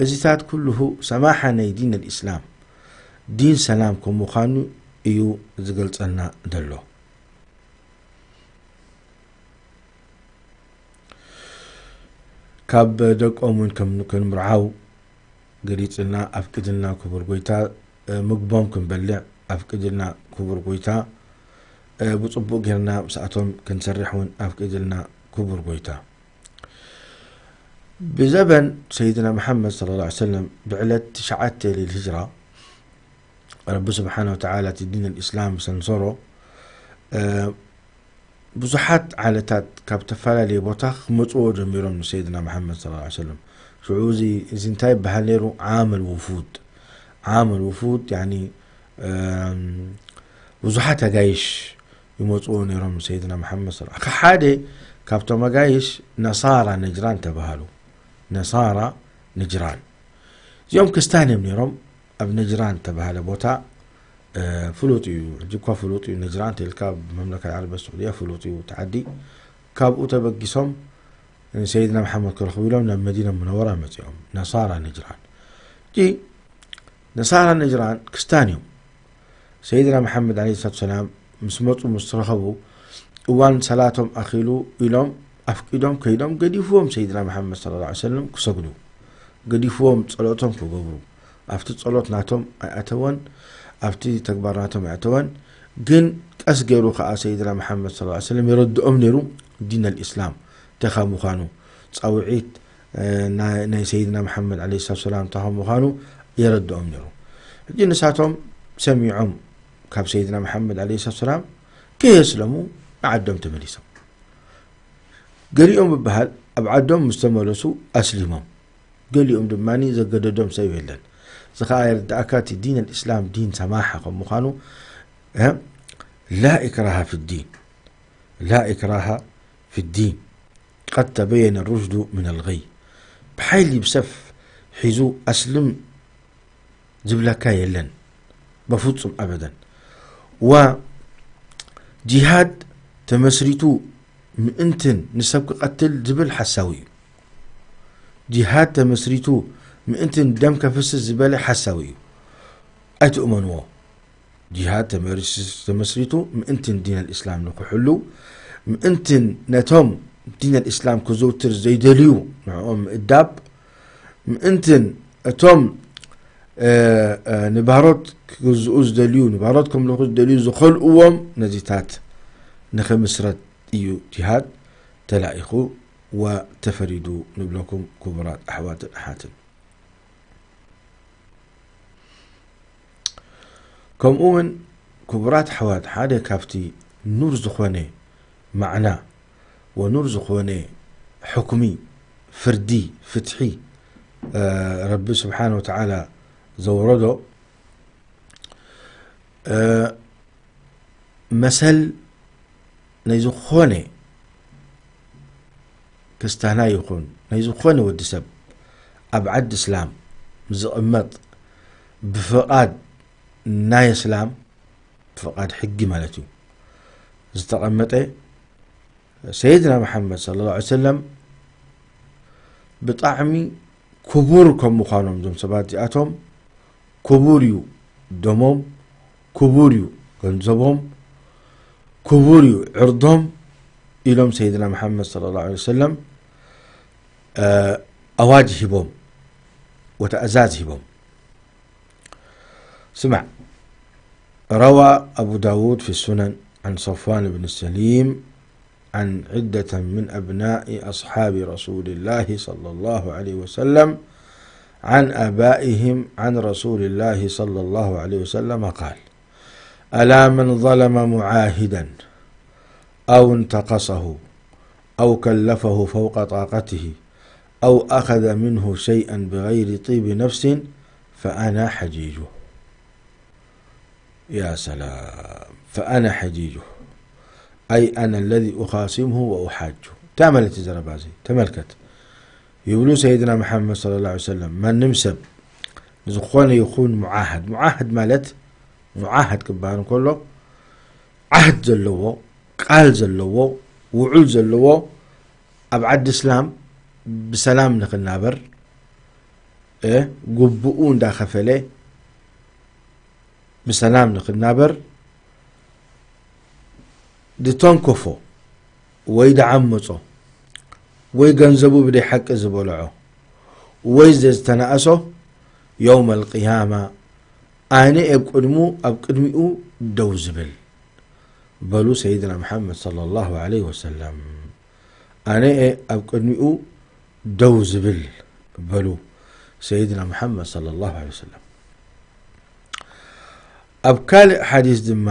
እዚታት ኩልሁ ሰማሓ ናይ ዲን ኣልእስላም፣ ዲን ሰላም ከም ምዃኑ እዩ ዝገልጸልና ዘሎ። ካብ ደቆም እውን ከም፣ ክንምርዓው ገሊጽልና ኣፍቅድልና ክቡር ጎይታ፣ እ፣ ምግቦም ክንበልዕ ኣፍቅድልና ክቡር ጎይታ፣ እ፣ ብጽቡቕ ጌርና ምስኣቶም ክንሰርሕ እውን ኣፍቅድልና ክቡር ጎይታ። ብዘበን ሰይድና መሓመድ ሰለላሁ ዐለይሂ ወሰለም ብዕለት ትሽዓተ ሊል ሂጅራ ረቢ ስብሓነ ወተዓላ እቲ ዲን ኣልእስላም ሰንሰሮ፣ እ፣ ብዙሓት ዓለታት ካብ ተፈላለየ ቦታ ክመጽዎ ጀሚሮም ንሰይድና መሓመድ ሰለላሁ ዐለይሂ ወሰለም። ሽዑ እዚ፣ እዚ እንታይ ይበሃል ነይሩ? ዓመል ውፉድ። ዓመል ውፉድ፣ ያኒ፣ እም፣ ብዙሓት ኣጋይሽ ይመጽዎ ነይሮም ንሰይድና መሓመድ ሰለላሁ ዐለይሂ ወሰለም። ሓደ ካብቶም ኣጋይሽ ነሳራ ነጅራን ተባሃሉ። ነሳራ ነጅራን። እዚኦም ክስታን እዮም ነይሮም። ኣብ ነጅራን ተባሃለ ቦታ፣ እ፣ ፍሉጥ እዩ፣ ሕጂ እኳ ፍሉጥ እዩ። ነጅራን ተልካ ኣብ መምለካ ዓረብ ስዑድያ ፍሉጥ እዩ፣ እቲ ዓዲ። ካብኡ ተበጊሶም ንሰይድና መሓመድ ክረኽቡ ኢሎም ናብ መዲና ሙነወራ መጺኦም፣ ነሳራ ነጅራን። ሕጂ ነሳራ ነጅራን ክስታን እዮም። ሰይድና መሓመድ ዓለይሂ ሰላቱ ሰላም ምስ መጹ፣ ምስ ረኸቡ፣ እዋን ሰላቶም ኣኺሉ ኢሎም ኣፍቂዶም ከይዶም፣ ገዲፍዎም ሰይድና መሓመድ ሰለላሁ ዐለይሂ ወሰለም ክሰግዱ፣ ገዲፍዎም ጸሎቶም ክገብሩ። ኣብቲ ጸሎት ናቶም ኣይኣተወን፣ ኣብቲ ተግባር ናቶም ኣይኣተወን። ግን ቀስ ገይሩ ከኣ ሰይድና መሓመድ ሰለላሁ ዐለይሂ ወሰለም የረድኦም ነይሩ ዲን ኣልእስላም እንታይ ካብ ምዃኑ፣ ጻውዒት፣ እ፣ ናይ፣ ናይ ሰይድና መሓመድ ዓለይሂ ሰላቱ ሰላም እንታይ ካብ ምዃኑ የረድኦም ነይሩ። ሕጂ ንሳቶም ሰሚዖም ካብ ሰይድና መሓመድ ዓለይሂ ሰላቱ ሰላም ከየስለሙ ንዓዶም ተመሊሶም። ገሊኦም ይበሃል ኣብ ዓዶም ምስ ተመለሱ ኣስሊሞም፣ ገሊኦም ድማ ዘገደዶም ሰብ የለን። እዚ ኸኣ የርድኣካ እቲ ዲን ኣልእስላም ዲን ሰማሓ ከም ምዃኑ፣ እ፣ ላ ኢክራሃ ፊ ዲን፣ ላ ኢክራሃ ፊ ዲን፣ ቀድ ተበየነ ሩሽዱ ሚነል ገይ። ብሓይሊ ብሰፍ ሒዙ ኣስልም ዝብለካ የለን፣ በፍጹም ኣበደን። ወ-፣ ጂሃድ ተመስሪቱ ምእንትን ንሰብ ክቐትል ዝብል ሓሳዊ እዩ። ጂሃድ ተመስሪቱ ምእንትን ደም ከፍስስ ዝበለ ሓሳዊ እዩ። ኣይትእመንዎ። ጂሃድ ተመሪስ-፣ ተመስሪቱ ምእንትን ዲን ኣልእስላም ንክሕሉ፣ ምእንትን ነቶም ዲን ኣልእስላም ክዘውትር ዘይደልዩ ንዕኦም ምእዳብ፣ ምእንትን እቶም፣ እ፣ እ፣ ንባሮት ክግዝኡ ዝደልዩ፣ ንባሮት ከምልኹ ዝደልዩ ዝኸልእዎም ነዚታት ንኽምስረት እዩ ጂሃድ ተላኢኹ ወተፈሪዱ ንብለኩም ክቡራት ኣሕዋትን ኣሓትን። ከምኡ እውን ክቡራት ኣሕዋት፣ ሓደ ካብቲ ኑር ዝኾነ ማዕና ወኑር ዝኾነ ሕኩሚ፣ ፍርዲ፣ ፍትሒ፣ እ፣ ረቢ ስብሓነ ወተዓላ ዘውረዶ፣ እ፣ መሰል ናይ ዝኾነ ክስታና ይኹን ናይ ዝኾነ ወዲ ሰብ ኣብ ዓዲ እስላም ዝቕመጥ ብፍቓድ ናይ እስላም፣ ብፍቓድ ሕጊ ማለት እዩ፣ ዝተቐመጠ፣ ሰይድና መሓመድ ሰለላሁ ዐለይሂ ወሰለም ብጣዕሚ ክቡር ከም ምዃኖም፣ እዞም ሰባት እዚኣቶም ክቡር እዩ ደሞም፣ ክቡር እዩ ገንዘቦም፣ ክቡር እዩ ዕርዶም ኢሎም ሰይድና መሓመድ ሰለላሁ ዐለይሂ ወሰለም፣ እ፣ ኣዋጅ ሂቦም፣ ወተእዛዝ ሂቦም። ስማዕ፣ ረዋ ኣቡ ዳውድ ፊ ሱነን ዐን ሰፍዋን ብን ሰሊም ዐን ዒደተን ምን ኣብናኢ ኣስሓቢ ረሱሊላሂ ሰለላሁ ዐለይሂ ወሰለም عن آبائهم عن رسول الله صلى الله عليه وسلم قال: ألا من ظلم معاهدا أو انتقصه أو كلفه فوق طاقته أو أخذ منه شيئا بغير طيب نفس فأنا حجيجه. يا سلام. فأنا حجيجه، أي أنا الذي أخاصمه وأحاجه. تملت زربازي، تملكت. يبلو سيدنا محمد صلى الله عليه وسلم، من نمسب زخون يخون معاهد. معاهد مالت، معاهد كبان كله، عهد زلوه، قال زلوه، وعول زلوه، ኣብ ዓዲ እስላም ብሰላም ንኽናበር፣ እ፣ ግቡኡ እንዳኸፈለ ብሰላም ንኽናበር፣ ዝተንከፎ ወይ ደዓመጾ ወይ ገንዘቡ ብደይ ሓቂ ዝበልዖ ወይ ዘዝተናእሶ፣ የውመል ቅያማ ኣነ ኣብ ቅድሙ-፣ ኣብ ቅድሚኡ ደው ዝብል፣ በሉ ሰይድና መሓመድ ሰለላሁ ዐለይሂ ወሰለም። ኣነ እየ ኣብ ቅድሚኡ ደው ዝብል፣ በሉ ሰይድና መሓመድ ሰለላሁ ዐለይሂ ወሰለም። ኣብ ካልእ ሓዲስ ድማ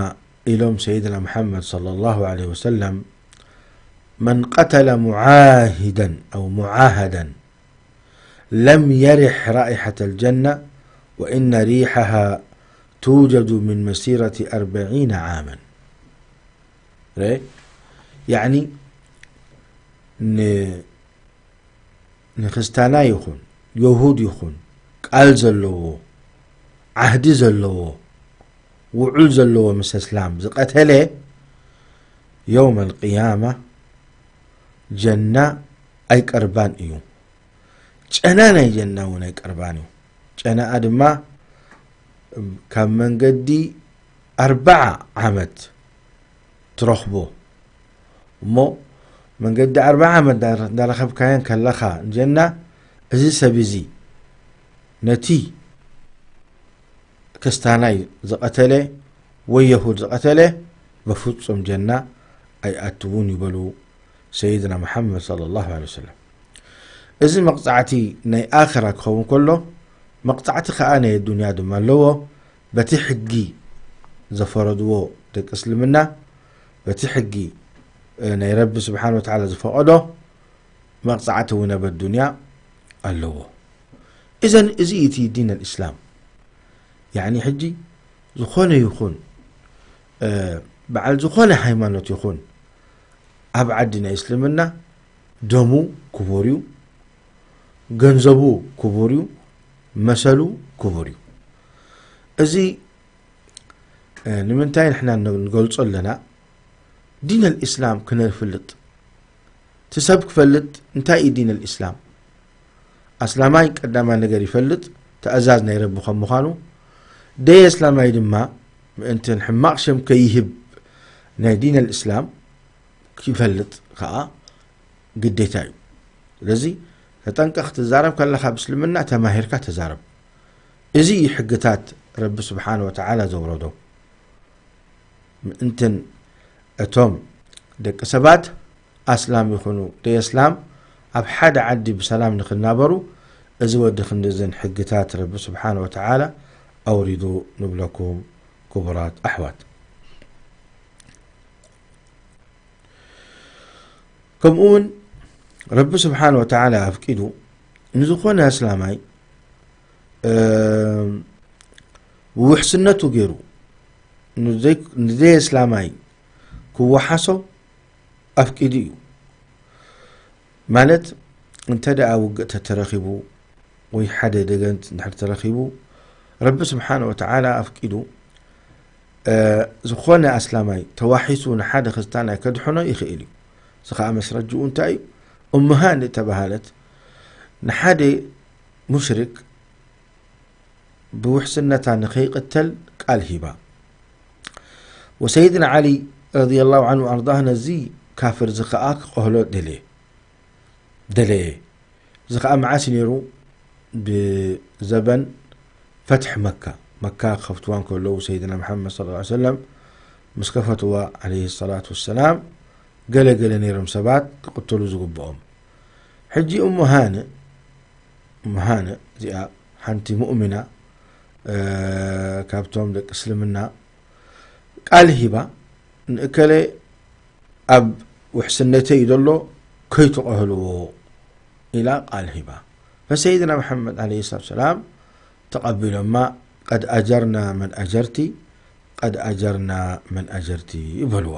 ኢሎም ሰይድና መሓመድ ሰለላሁ ዐለይሂ ወሰለም፣ መን ቀተለ ሙዓሂደን ኣው ሙዓሃደን ለም የሪሕ ራኢሐተል ጀና ወኢነ ሪሐሃ ቱጀዱ ምን መሲረቲ ኣርበዒነ ዓመን። ረ-፣ ያዕኒ ን-፣ ንክስታና ይኹን የሁድ ይኹን ቃል ዘለዎ ዓህዲ ዘለዎ ውዑል ዘለዎ ምስ እስላም ዝቐተለ የውመል ቅያማ ጀና ኣይቀርባን እዩ። ጨና ናይ ጀና እውን ኣይቀርባን እዩ። ጨናኣ ድማ ካብ መንገዲ ኣርባዓ ዓመት ትረኽቦ እሞ መንገዲ ኣርባዓ ዓመት እንዳ-፣ እንዳረኸብካዮን ከለኻ ንጀና እዚ ሰብ እዚ ነቲ ክስታናይ ዝቐተለ ወይ የሁድ ዝቐተለ በፍጹም ጀና ኣይኣትውን ይበሉ ሰይድና መሓመድ ሰለላሁ ዐለይሂ ወሰለም። እዚ መቕጻዕቲ ናይ ኣኽራ ክኸውን ከሎ፣ መቕጻዕቲ ከኣ ናይ ኣዱንያ ድማ ኣለዎ። በቲ ሕጊ ዘፈረድዎ ደቂ እስልምና፣ በቲ ሕጊ፣ እ፣ ናይ ረቢ ስብሓነ ወተዓላ ዝፈቐዶ መቕጻዕቲ እውን ኣብ ኣዱንያ ኣለዎ። እዘን እዚ እቲ ዲን ኣልእስላም። ያዕኒ ሕጂ ዝኾነ ይኹን፣ እ፣ በዓል ዝኾነ ሃይማኖት ይኹን ኣብ ዓዲ ናይ እስልምና ደሙ ክቡር እዩ፣ ገንዘቡ ክቡር እዩ፣ መሰሉ ክቡር እዩ። እዚ፣ እ፣ ንምንታይ ንሕና ን-፣ ንገልጾ ኣለና? ዲን ኣልእስላም ክነፍልጥ፣ እቲ ሰብ ክፈልጥ እንታይ እዩ ዲን ኣልእስላም? ኣስላማይ ቀዳማይ ነገር ይፈልጥ፣ ትእዛዝ ናይ ረቢ ከም ምዃኑ፣ ደይ ኣስላማይ ድማ ምእንትን ሕማቕ ሸም ከይህብ ናይ ዲን ኣልእስላም ክፈልጥ ከኣ ግዴታ እዩ። ስለዚ ተጠንቀቕ፣ ትዛረብ ከለኻ ብእስልምና ተማሂርካ ተዛረብ። እዚ እዩ ሕግታት ረቢ ስብሓነ ወተዓላ ዘውረዶ። ምእንትን እቶም ደቂ ሰባት ኣስላም ይኹኑ ደየስላም ኣብ ሓደ ዓዲ ብሰላም ንኽናበሩ እዚ ወዲ ክንድዝን ሕግታት ረቢ ስብሓነ ወተዓላ ኣውሪዱ ንብለኩም ክቡራት ኣሕዋት። ከምኡ እውን ረቢ ስብሓነ ወተዓላ ኣፍቂዱ ንዝኾነ ኣስላማይ፣ እ፣ ብውሕስነቱ ገይሩ ንዘይ-፣ ንዘይ ኣስላማይ ክወሓሶ ኣፍቂዱ እዩ። ማለት እንተ ደኣ ውግእ ተተረኺቡ ወይ ሓደ ደገን እንድሕር ተረኺቡ፣ ረቢ ስብሓነ ወተዓላ ኣፍቂዱ፣ እ፣ ዝኾነ ኣስላማይ ተዋሒሱ ንሓደ ክርስታናይ ከድሕኖ ይኽእል እዩ። እዚ ኸዓ መስረጅኡ እንታይ እዩ? እሞ ሃኒ እተባህለት ንሓደ ሙሽሪክ ብውሕስነታ ንኸይቕተል ቃል ሂባ። ወሰይድና ዓሊ ረዲየላሁ ዐንሁ ወኣርዳህ ነዚ ካፍር እዚ ኸዓ ክቐህሎ ደለየ፣ ደለየ። እዚ ኸዓ መዓስ ነይሩ? ብዘበን ፈትሒ መካ። መካ ክኸፍትዋ እንከለዉ ሰይድና መሓመድ ሰለላሁ ዐለይሂ ወሰለም ምስ ከፈትዋ ዐለይሂ ሰላቱ ወሰላም፣ ገለ ገለ ነይሮም ሰባት ክቕተሉ ዝግብኦም። ሕጂ እሞ ሃኒ፣ እሞ ሃኒ እዚኣ ሓንቲ ሙእሚና፣ እ፣ ካብቶም ደቂ እስልምና ቃል ሂባ፣ "ንእከለ ኣብ ውሕስነተይ እዩ ዘሎ፣ ከይትቐህልዎ" ኢላ ቃል ሂባ። ፈሰይድና መሓመድ ዓለይሂ ሰላቱ ሰላም ተቐቢሎማ፣ "ቀድ ኣጀርና መን ኣጀርቲ፣ ቀድ ኣጀርና መን ኣጀርቲ" ይበልዋ።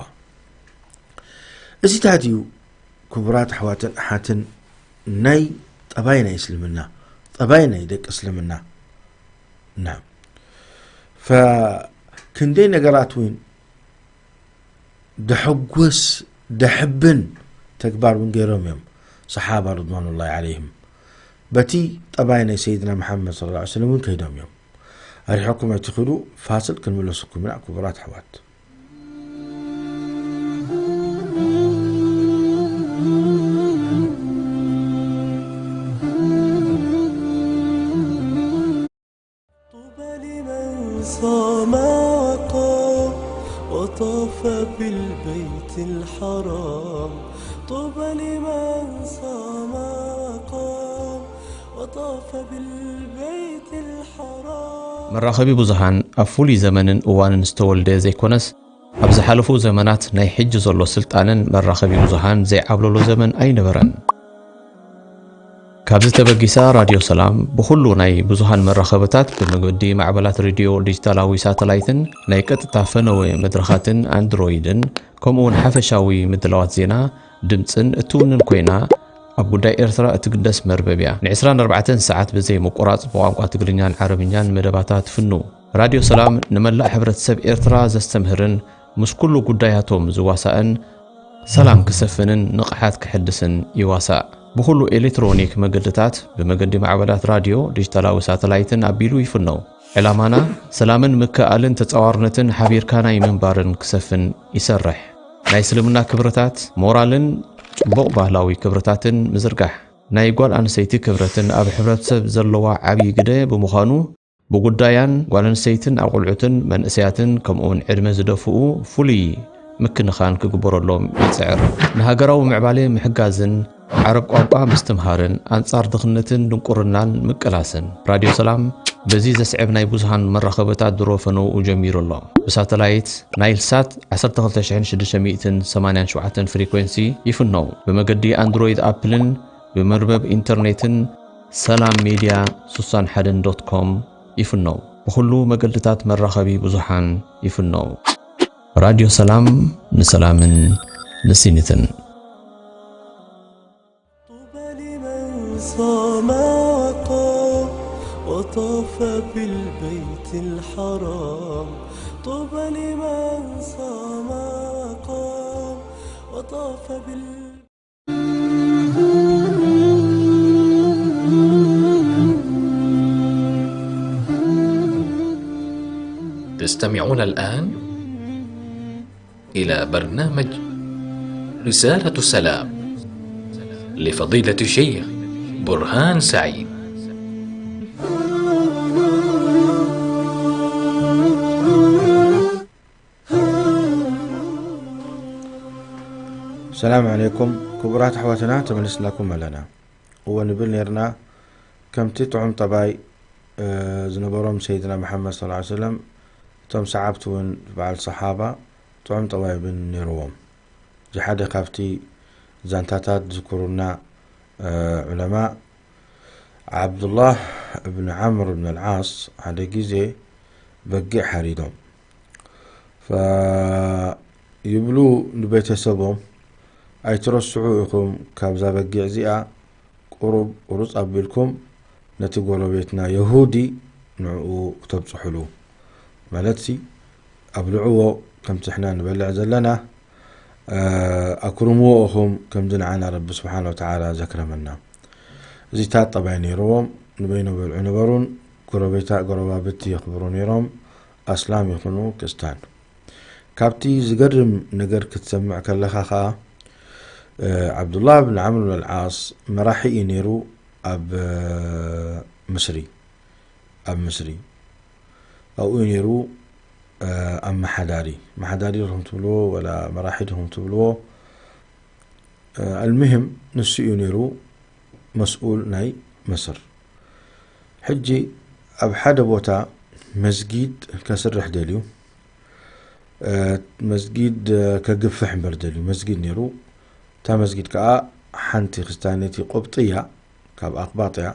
እዚታት እዩ ክቡራት ኣሕዋትን ኣሓትን ናይ ጠባይ ናይ እስልምና፣ ጠባይ ናይ ደቂ እስልምና። ናም። ፈክንደይ ነገራት እውን ደሐጉስ ደሕብን ተግባር እውን ገይሮም እዮም ሰሓባ ርድዋኑላሂ ዓለይሂም። በቲ ጠባይ ናይ ሰይድና መሓመድ ሰለላሁ ዐለይሂ ወሰለም እውን ከይዶም እዮም። ኣሪሕኩም ኣይትኽዱ፣ ፋስል ክንምለሰኩም ኢና ክቡራት ኣሕዋት። طوبى لمن صام وقام وطاف بالبيت الحرام. طوبى لمن صام وقام وطاف بالبيت الحرام. መራኸቢ ብዙሃን ኣብ ፍሉይ ዘመንን እዋንን ዝተወልደ ዘይኮነስ፣ ኣብ ዝሓለፉ ዘመናት ናይ ሕጂ ዘሎ ስልጣነን መራኸቢ ብዙሃን ዘይዓብለሎ ዘመን ኣይነበረን። ካብዚ ተበጊሳ ራድዮ ሰላም ብኹሉ ናይ ብዙሃን መራኸብታት ብመገዲ ማዕበላት ሬድዮ ዲጂታላዊ ሳተላይትን ናይ ቀጥታ ፈነወ መድረኻትን ኣንድሮይድን ከምኡውን ሓፈሻዊ ምድላዋት ዜና ድምፅን እትውንን ኮይና ኣብ ጉዳይ ኤርትራ እትግደስ መርበብ እያ። ን24 ሰዓት ብዘይ ምቁራፅ ብቋንቋ ትግርኛን ዓረብኛን መደባታ ትፍኑ። ራድዮ ሰላም ንመላእ ሕብረተሰብ ኤርትራ ዘስተምህርን ምስ ኩሉ ጉዳያቶም ዝዋሳእን ሰላም ክሰፍንን ንቕሓት ክሕድስን ይዋሳእ። ብኹሉ ኤሌክትሮኒክ መገድታት ብመገዲ ማዕበላት ራድዮ፣ ዲጂታላዊ ሳተላይትን ኣቢሉ ይፍነው። ዕላማና ሰላምን ምክእኣልን ተጻዋርነትን ሓቢርካ ናይ ምንባርን ክሰፍን ይሰርሕ። ናይ እስልምና ክብርታት፣ ሞራልን ጽቡቕ ባህላዊ ክብርታትን ምዝርጋሕ። ናይ ጓል ኣንስተይቲ ክብረትን ኣብ ሕብረተሰብ ዘለዋ ዓብዪ ግደ ብምዃኑ ብጉዳያን ጓል ኣንስተይትን ኣቑልዑትን መንእሰያትን ከምኡውን ዕድመ ዝደፍኡ ፍሉይ ምክንኻን ክግበረሎም ይጽዕር። ንሃገራዊ ምዕባለ ምሕጋዝን ዓረብ ቋንቋ ምስትምሃርን ኣንጻር ድኽነትን ድንቁርናን ምቅላስን። ራድዮ ሰላም በዚ ዘስዕብ ናይ ብዙሃን መራኸብታት ድሮ ፈነውኡ ጀሚሩ ኣሎ። ብሳተላይት ናይል ሳት 12687 ፍሪኮንሲ ይፍነው። ብመገዲ ኣንድሮይድ ኣፕልን ብመርበብ ኢንተርኔትን ሰላም ሜድያ 61 ዶት ኮም ይፍነው። ብኹሉ መገድታት መራኸቢ ብዙሓን ይፍነው። ራድዮ ሰላም ንሰላምን ንስኒትን። طوبى لمن صام وقام وطاف بالبيت الحرام. طوبى لمن صام وقام وطاف بال تستمعون الآن إلى برنامج رسالة سلام لفضيلة الشيخ برهان سعيد. ሰላም ዓለይኩም ክቡራት ኣሕዋትና፣ ተመልስናኩም ኣለና። እወ ንብል ነርና፣ ከምቲ ጥዑም ጠባይ ዝነበሮም ሰይድና መሓመድ ሰለላሁ ዐለይሂ ወሰለም፣ እቶም ሰዓብቲ እውን በዓል ሰሓባ ጥዑም ጠባይ እውን ነይርዎም። እዚ ሓደ ካብቲ ዛንታታት ዝዝክሩና ዑለማ፣ ዓብዱላህ እብን ዓምር እብን ኣልዓስ ሓደ ግዜ በጊዕ ሓሪዶም። ፈይብሉ ንቤተሰቦም፣ "ኣይትረስዑ ኢኹም፣ ካብዛ በጊዕ እዚኣ ቁሩብ ቁሩጽ ኣቢልኩም ነቲ ጎረቤትና የሁዲ ንዕኡ ክተብጽሑሉ፣ ማለትሲ ኣብልዕዎ፣ ከምቲ ሕና ንበልዕ ዘለና፣ ኣክርምዎ ኢኹም፣ ከምዚ ንዓና ረቢ ስብሓነ ወተዓላ ዘክረመና።" እዚታት ጠባይ ነይርዎም፣ ንበይኖም በልዑ ነበሩን፣ ጎረቤታ-፣ ጎረባብቲ የኽብሩ ነይሮም፣ ኣስላም ይኹኑ ክርስታን። ካብቲ ዝገርም ነገር ክትሰምዕ ከለኻ ኸኣ፣ ዓብዱላህ ብን ዓምር ብን ኣልዓስ መራሒ እዩ ነይሩ ኣብ ምስሪ፣ ኣብ ምስሪ። ኣብኡ እዩ ነይሩ ኣመሓዳሪ። ኣመሓዳሪ ዲኹም ትብልዎ ወላ መራሒ ዲኹም ትብልዎ፣ ኣልሙሂም ንሱ እዩ ነይሩ መስኡል ናይ ምስር። ሕጂ ኣብ ሓደ ቦታ መስጊድ ከስርሕ ደልዩ፣ እ፣ መስጊድ፣ እ፣ ከግፍሕ እምበር ደልዩ መስጊድ ነይሩ። እታ መስጊድ ከኣ ሓንቲ ክስታነቲ ቅብጥያ፣ ካብ ኣቕባጥያ፣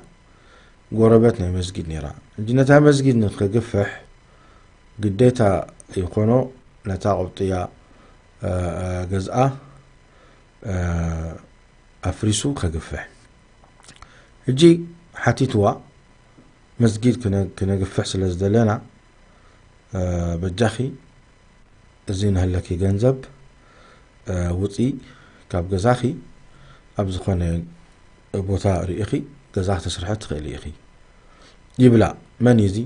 ጎረበት ናይ መስጊድ ነይራ። ሕጂ ነታ መስጊድ ንኸግፍሕ ግዴታ ይኾኖ ነታ ቅብጥያ፣ እ፣ እ፣ ገዝኣ፣ እ፣ ኣፍሪሱ ከግፍሕ። ሕጂ ሓቲትዋ፣ መስጊድ ክነ-፣ ክነግፍሕ ስለ ዝደለና፣ እ፣ በጃኺ እዚ ንህለኪ ገንዘብ፣ እ፣ ውፂ ካብ ገዛኺ ኣብ ዝኾነ ቦታ ርኢኺ ገዛ ክተስርሐ ትኽእሊ ኢኺ ይብላ። መን እዩ እዚ?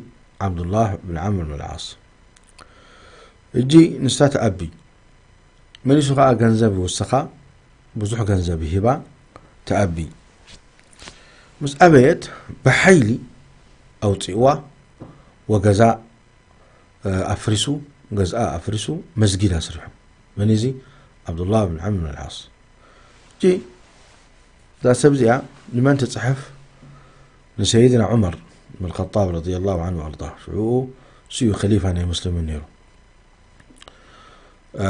ዓብዱላህ ብን ዓምር ብን ልዓስ። እጂ ንሳ ትኣቢ። መሊሱ ኸዓ ገንዘብ ይውስኻ፣ ብዙሕ ገንዘብ ይህባ፣ ትኣቢ። ምስ ኣበየት ብሓይሊ ኣውፅእዋ፣ ወገዛ፣ እ፣ ኣፍሪሱ፣ ገዝኣ ኣፍሪሱ መስጊድ ኣስሪሑ። መን እዚ? ዓብዱላህ ብን ዓምር ብን ልዓስ። እጂ እዛ ሰብ እዚኣ ንመን ትፅሕፍ? ንሰይድና ዑመር ብን ኸጣብ ረዲየላሁ ዓንሁ ወኣርዳ። ሽዑኡ እሱ እዩ ኸሊፋ ናይ ሙስሊሚን ነይሩ። እ፣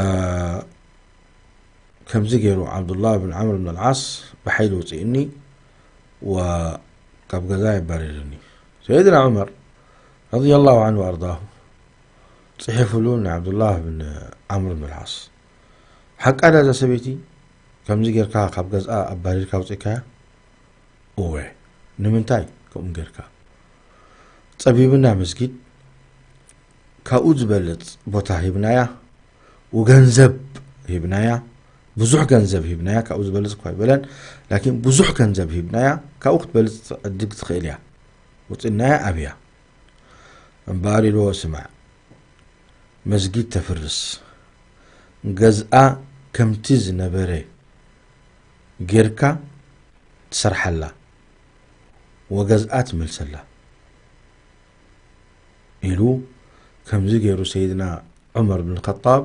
ከምዚ ገይሩ ዓብዱላህ ብን ዓምር ብን ልዓስ ብሓይሊ ውፅእኒ ወካብ ገዛ የባሪርኒ። ሰይድና ዑመር ረዲየላሁ ዓንሁ ወኣርዳሁ ፅሒፉሉ ንዓብዱላህ ብን ዓምር ብን ልዓስ። ሓቃ ዳ እዛ ሰበይቲ ከምዚ ጌርካ ካብ ገዝኣ ኣባሪርካ ኣውፂእካያ? እወ። ንምንታይ ከምኡ ጌርካ? ጸቢብና መስጊድ፣ ካብኡ ዝበልጽ ቦታ ሂብናያ፣ ወገንዘብ ሂብናያ፣ ብዙሕ ገንዘብ ሂብናያ፣ ካብኡ ዝበልጽ እኳ ኣይበለን፣ ላኪን ብዙሕ ገንዘብ ሂብናያ፣ ካብኡ ክትበልጽ ዕድግ ትኽእል እያ። ውጽእናያ ኣብያ። እምበኣር ኢልዎ፣ ስማዕ፣ መስጊድ ተፍርስ፣ ገዝኣ ከምቲ ዝነበረ ጌርካ ትሰርሓላ፣ ወገዝኣ ትመልሰላ ኢሉ፣ ከምዚ ገይሩ ሰይድና ዑመር ብን ኸጣብ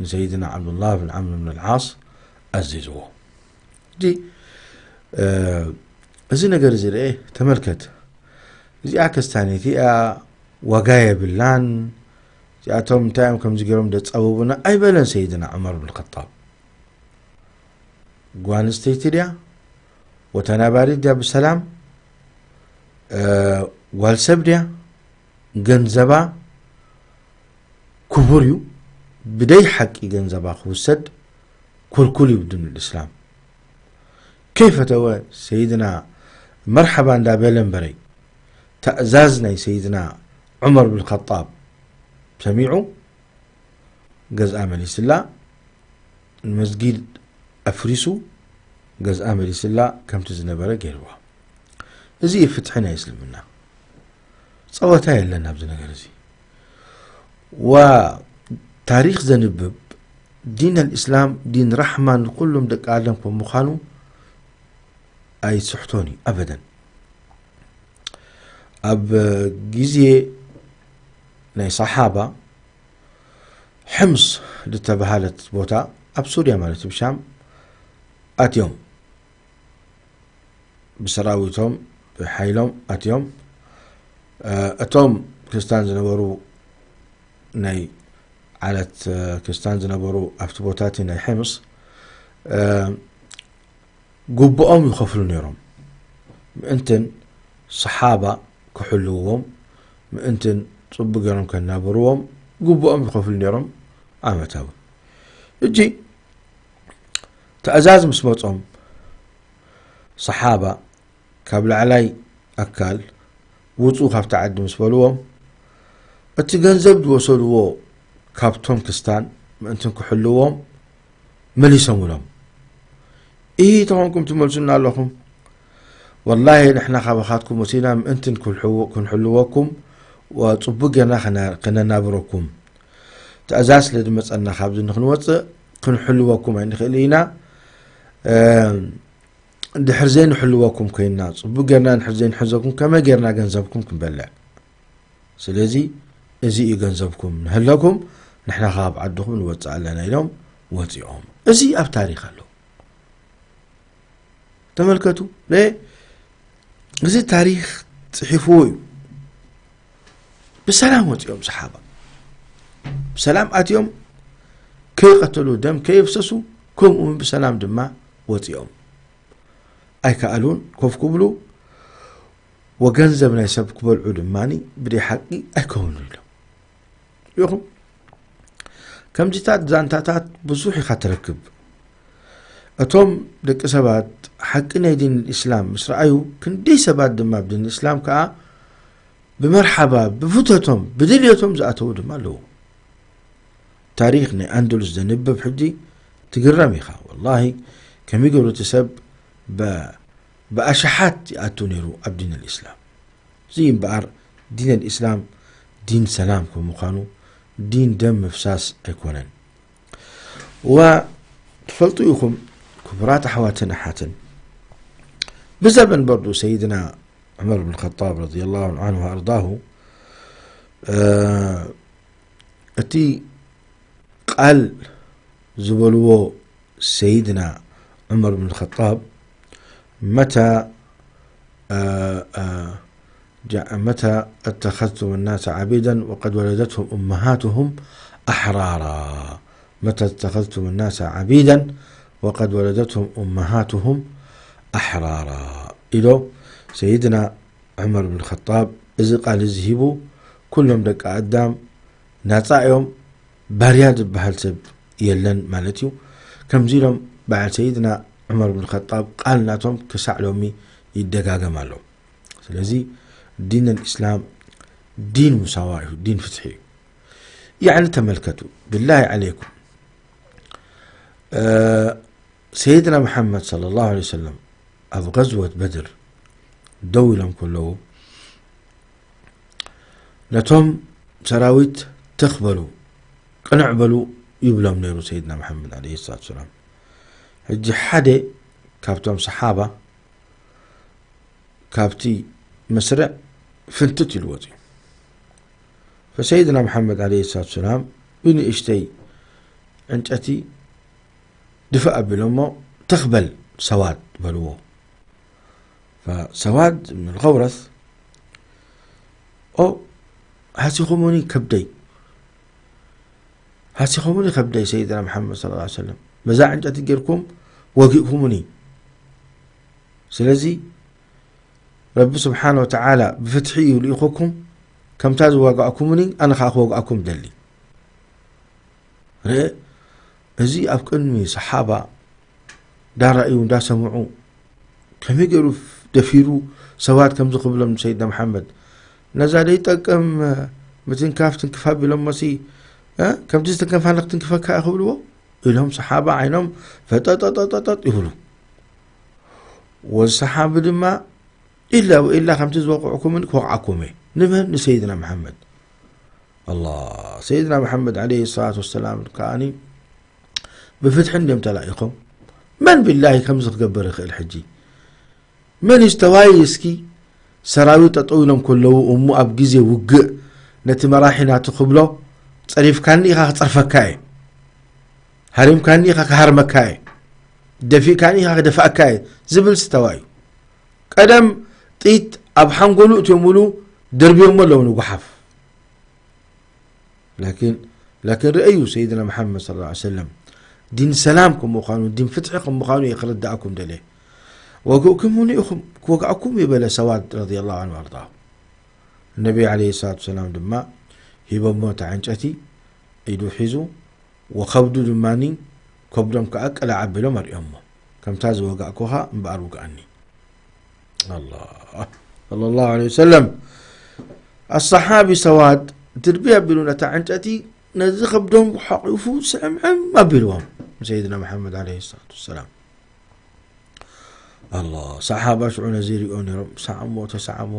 ንሰይድና ዓብዱላህ ብን ዓምር ብን ልዓስ ኣዚዝዎ። ሕጂ፣ እ፣ እዚ ነገር እዚ ርኤ፣ ተመልከት። እዚኣ ከስታኔት እያ፣ ዋጋ የብላን፣ እዚኣቶም እንታይ እዮም ከምዚ ገይሮም ደጻበቡና ኣይበለን ሰይድና ዑመር ብን ኸጣብ። ጓል ኣንስተይቲ ድያ? ወተናባሪት ድያ ብሰላም? እ፣ ጓል ሰብ ድያ? ገንዘባ ክቡር እዩ። ብደይ ሓቂ ገንዘባ ክውሰድ ኩልኩል እዩ ብዲን ልእስላም። ከይፈተወ ሰይድና መርሓባ እንዳበለ እምበረይ፣ ትእዛዝ ናይ ሰይድና ዑመር ብን ኸጣብ ሰሚዑ፣ ገዝኣ መሊስላ፣ ንመስጊድ ኣፍሪሱ፣ ገዝኣ መሊስላ፣ ከምቲ ዝነበረ ገይርዋ። እዚ እዩ ፍትሒ ናይ እስልምና። ጸወታ የለን ኣብዚ ነገር እዚ። ወታሪኽ ዘንብብ፣ ዲን ኣልእስላም ዲን ራሕማ ንኩሎም ደቂ ኣደም ከም ምዃኑ ኣይስሕቶን እዩ፣ ኣበደን። ኣብ ግዜ ናይ ሰሓባ፣ ሕምስ ዝተባሃለት ቦታ፣ ኣብ ሱርያ ማለት እዩ፣ ብሻም ኣትዮም። ብሰራዊቶም፣ ብሓይሎም ኣትዮም። እ፣ እቶም ክርስታን ዝነበሩ ናይ ዓለት፣ እ፣ ክርስታን ዝነበሩ ኣብቲ ቦታ እቲ ናይ ሕምስ፣ እ፣ ግቡኦም ይኸፍሉ ነይሮም። ምእንትን ሰሓባ ክሕልውዎም፣ ምእንትን ጽቡቕ ገይሮም ከናብርዎም ግቡኦም ይኸፍሉ ነይሮም ዓመታዊ። እጂ ትእዛዝ ምስ መጾም፣ ሰሓባ ካብ ላዕላይ ኣካል ውጹ ካብቲ ዓዲ ምስ በልዎም፣ እቲ ገንዘብ ዝወሰድዎ ካብቶም ክስታን ምእንትን ክሕልዎም መሊሶምሎም። ኢሂ ተኾንኩም ትመልሱና ኣለኹም? ወላሂ ንሕና ካባኻትኩም ወሲና ምእንትን ክንሕዎ-፣ ክንሕልወኩም ወጽቡቅ ጌርና ከነ-፣ ከነናብረኩም። ትእዛዝ ስለ ዝመጸና ካብዚ ንክንወጽእ ክንሕልወኩም ኣይንኽእል ኢና። እም፣ ድሕር ዘይንሕልወኩም ኮይንና፣ ጽቡቅ ጌርና እንድሕር ዘይንሕዘኩም ከመይ ጌርና ገንዘብኩም ክንበልዕ? ስለዚ እዚ እዩ ገንዘብኩም፣ ንህለኩም ንሕና ካብ ዓድኹም ንወጽእ ኣለና ኢሎም ወጺኦም። እዚ ኣብ ታሪኽ ኣሎ። ተመልከቱ። ነ-፣ እዚ ታሪኽ ጽሒፍዎ እዩ። ብሰላም ወጺኦም ሰሓባ። ብሰላም ኣትዮም፣ ከይቐተሉ፣ ደም ከየፍሰሱ፣ ከምኡ እውን ብሰላም ድማ ወጺኦም። ኣይከኣሉን ኮፍ ክብሉ፣ ወገንዘብ ናይ ሰብ ክበልዑ ድማ ብደይ ሓቂ ኣይከውኑን ኢሎም። ርኢኹም? ከምዚታት ዛንታታት ብዙሕ ኢኻ ትረክብ። እቶም ደቂ ሰባት ሓቂ ናይ ዲን እስላም ምስ ረኣዩ፣ ክንደይ ሰባት ድማ ኣብ ዲን እስላም ከኣ ብመርሓባ፣ ብፍተቶም፣ ብድልየቶም ዝኣተዉ ድማ ኣለዉ። ታሪኽ ናይ ኣንደሉስ ዘንብብ ሕጂ ትግረም ኢኻ። ወላሂ፣ ከመይ ገይሩ እቲ ሰብ ብ-፣ ብኣሽሓት ይኣቱ ነይሩ ኣብ ዲን ኣልእስላም። እዚ እምበኣር ዲን ኣልእስላም ዲን ሰላም ከም ምዃኑ፣ ዲን ደም ምፍሳስ ኣይኮነን። ወትፈልጡ ኢኹም ክቡራት ኣሕዋትን ኣሓትን፣ ብዘበን በርዱ ሰይድና ዑመር ብን ኸጣብ ረዲየላሁ ዐንሁ ወኣርዳሁ፣ እ፣ እቲ ቃል ዝበልዎ ሰይድና ዑመር ብን ኸጣብ፣ መታ፣ እ፣ እ፣ ጃ-፣ መታ اتخذتم الناس عبيدا وقد ولدتهم أمهاتهم أحرارا. متى اتخذتم الناس عبيدا وقد ولدتهم أمهاتهم أحرارا. ኢሎ ሰይድና ዑመር ብን ኸጣብ እዚ ቃል እዚ ሂቡ፣ ኩሎም ደቂ ኣዳም ናጻ እዮም፣ ባርያ ዝበሃል ሰብ የለን ማለት እዩ። ከምዚ ኢሎም በዓል ሰይድና ዑመር ብን ኸጣብ ቃል ናቶም ክሳዕ ሎሚ ይደጋገም ኣሎ። ስለዚ ዲን ኣልእስላም ዲን ሙሳዋ እዩ፣ ዲን ፍትሒ እዩ። ያዕኒ ተመልከቱ፣ ብላሂ ዓለይኩም፣ እ፣ ሰይድና መሓመድ ሰለላሁ ዐለይሂ ወሰለም ኣብ ገዝወት በድር ደው ኢሎም ከለዉ፣ ነቶም ሰራዊት ትኽ በሉ፣ ቅንዕ በሉ ይብሎም ነይሩ ሰይድና መሓመድ ዓለይሂ ሰላቱ ወሰላም። ሕጂ ሓደ ካብቶም ሰሓባ ካብቲ መስርዕ ፍንትት ኢሉ ወፂኡ። ፈሰይድና መሓመድ ዓለይሂ ሰላቱ ወሰላም ብንእሽተይ ዕንጨቲ ድፍእ ኣቢሎሞ፣ "ትኽ በል ሰዋድ" በልዎ። ፈሰዋድ ብን ልኸውረስ፣ "ኦ፣ ሃሲኹሙኒ ከብደይ፣ ሃሲኹሙኒ ከብደይ ሰይድና መሓመድ ሰለላሁ ዐለይሂ ወሰለም፣ በዛ ዕንጨቲ ጌርኩም ወጊእኩሙኒ። ስለዚ ረቢ ስብሓነ ወተዓላ ብፍትሒ እዩ ልኢኹኩም፣ ከምታ ዝዋጋእኩሙኒ ኣነ ኸዓ ክወግኣኩም ደሊ።" ርእ፣ እዚ ኣብ ቅድሚ ሰሓባ እንዳረኣዩ እንዳሰምዑ ከመይ ገይሩ ደፊሩ ሰዋድ ከምዚ ክብሎም ንሰይድና መሓመድ? ነዛ ደይጠቅም ምትንካፍ ትንክፍ ኣቢሎሞሲ፣ እ፣ ከምቲ ዝተንከፋ ንክትንክፈካ እየ ክብልዎ? ኢሎም ሰሓባ ዓይኖም ፈጠጠጠጠጥ ይብሉ። ወዚ ሰሓቢ ድማ፣ "ኢላ ወኢላ ከምቲ ዝወቕዕኩምን ክወቕዓኩም እየ።" ንመን? ንሰይድና መሓመድ። ኣላ፣ ሰይድና መሓመድ ዓለይሂ ሰላቱ ወሰላም ከኣኒ ብፍትሒ እንድዮም ተላኢኾም። መን ቢላሂ ከምዚ ክገብር ይኽእል ሕጂ? መን እዩ ዝተዋይ እስኪ ሰራዊት ጠጠው ኢሎም ከለዉ እሞ ኣብ ግዜ ውግእ ነቲ መራሒ ናቱ ክብሎ፣ "ጸሪፍካኒ ኢኻ ክጸርፈካ እየ፣ ሃሪምካኒ ኢኻ ክሃርመካ እየ፣ ደፊእካኒ ኢኻ ክደፍኣካ እየ" ዝብል ዝተዋይ እዩ? ቀደም ጥይት ኣብ ሓንጎሉ እትዮምሉ ደርብዮሞ ኣለዉ ንጓሓፍ። ላኪን፣ ላኪን ርእዩ ሰይድና መሓመድ ሰለላሁ ዐለይሂ ወሰለም ዲን ሰላም ከም ምዃኑ፣ ዲን ፍትሒ ከም ምዃኑ እየ ክርድኣኩም ደልየ። "ወግእኩሙኒ ኢኹም፣ ክወግኣኩም እየ" በለ ሰዋድ ረዲየላሁ ዐንሁ ወኣርዳሁ። ነቢ ዓለይሂ ሰላቱ ወሰላም ድማ ሂቦሞ እታ ዕንጨቲ፣ ኢዱ ሒዙ፣ ወኸብዱ ድማኒ፣ ከብዶም ከኣ ቅላዕ ኣቢሎም ኣርእዮሞ። "ከምታ ዝወጋእኩኻ እምበኣር ውግኣኒ።" ኣላህ፣ ሰለላሁ ዐለይሂ ወሰለም። ኣሰሓቢ ሰዋድ ድርቢ ኣቢሉ ነታ ዕንጨቲ፣ ነዚ ከብዶም ሓቂፉ ስዕምዕም ኣቢልዎም ንሰይድና መሓመድ ዓለይሂ ሰላቱ ወሰላም። ኣላህ፣ ሰሓባ ሽዑ ነዚ ሪኦም ነይሮም፣ ሰዓሞ፣ ተሰዓሞ፣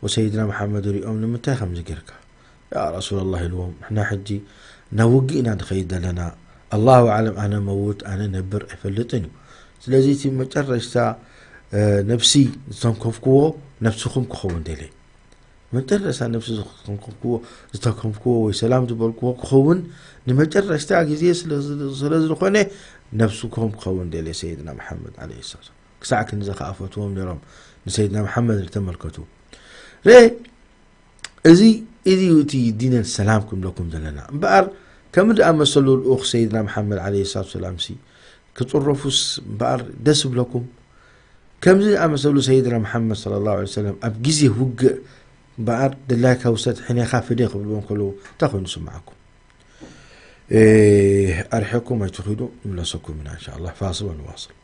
ወሰይድና መሓመድ ሪኦም፣ "ንምንታይ ከምዚ ጌርካ ያ ረሱላላህ?" ኢልዎም። "ንሕና ሕጂ ናብ ውግእ ኢና ንኸይድ ዘለና። ኣላሁ ኣዕለም፣ ኣነ መውት፣ ኣነ ነብር ኣይፈልጥን እዩ። ስለዚ እቲ መጨረሽታ፣ እ፣ ነብሲ ዝተንከፍክዎ ነብስኹም ክኸውን ደልየ። መጨረሽታ ነብሲ ዝተንከፍክዎ፣ ዝተንከፍክዎ ወይ ሰላም ዝበልክዎ ክኸውን፣ ንመጨረሽታ ግዜ ስለ፣ ስለ ዝኾነ ነብስኹም ክኸውን ደልየ" ሰይድና መሓመድ ዓለይሂ ሰላም። ክሳዕ ክንዚ ከኣ ፈትዎም ነይሮም ንሰይድና መሓመድ። ተመልከቱ። ርእ፣ እዚ እዚ እዩ እቲ ዲነን ሰላም ክንብለኩም ዘለና እምበኣር፣ ከምዚ ዝኣመሰሉ ልኡኽ ሰይድና መሓመድ ዓለይሂ ሰላቱ ሰላም ሲ ክጽረፉስ እምበኣር ደስ ይብለኩም? ከምዚ ዝኣመሰሉ ሰይድና መሓመድ ሰለላሁ ዐለይሂ ወሰለም ኣብ ግዜ ውግእ እምበኣር፣ ድላይካ ውሰድ፣ ሕኔኻ ፍደ ክብልዎም ከለዉ እንታይ ኮይኑ ዝስምዓኩም? ኣርሒቕኩም ኣይትኺዱ፣ ንምለሰኩም ኢና እንሻ ኣላህ። ፋስል ወንዋስል።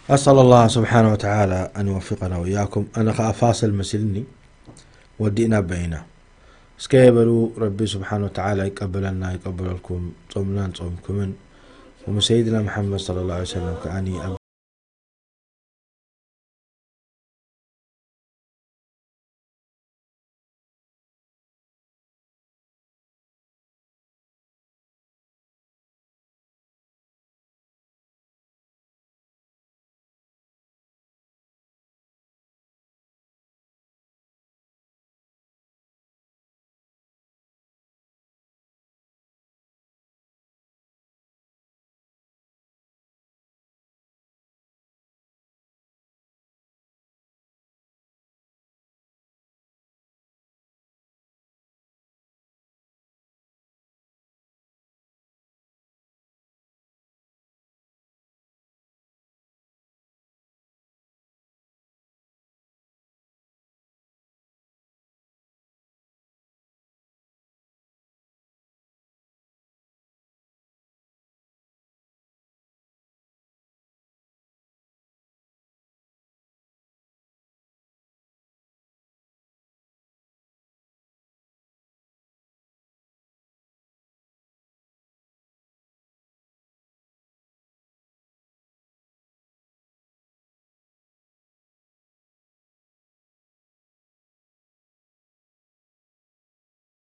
أسأل الله سبحانه وتعالى أن يوفقنا وإياكم. أنا خا فاصل مسلني ودينا بينا. እስከ በሉ፣ ረቢ ስብሓን ወተዓላ ይቀበለና፣ ይቀበለልኩም፣ ጾምናን ጾምኩምን። ወምሰይድና መሓመድ ሰለላሁ ዐለይሂ ወሰለም ከኣኒ ኣብ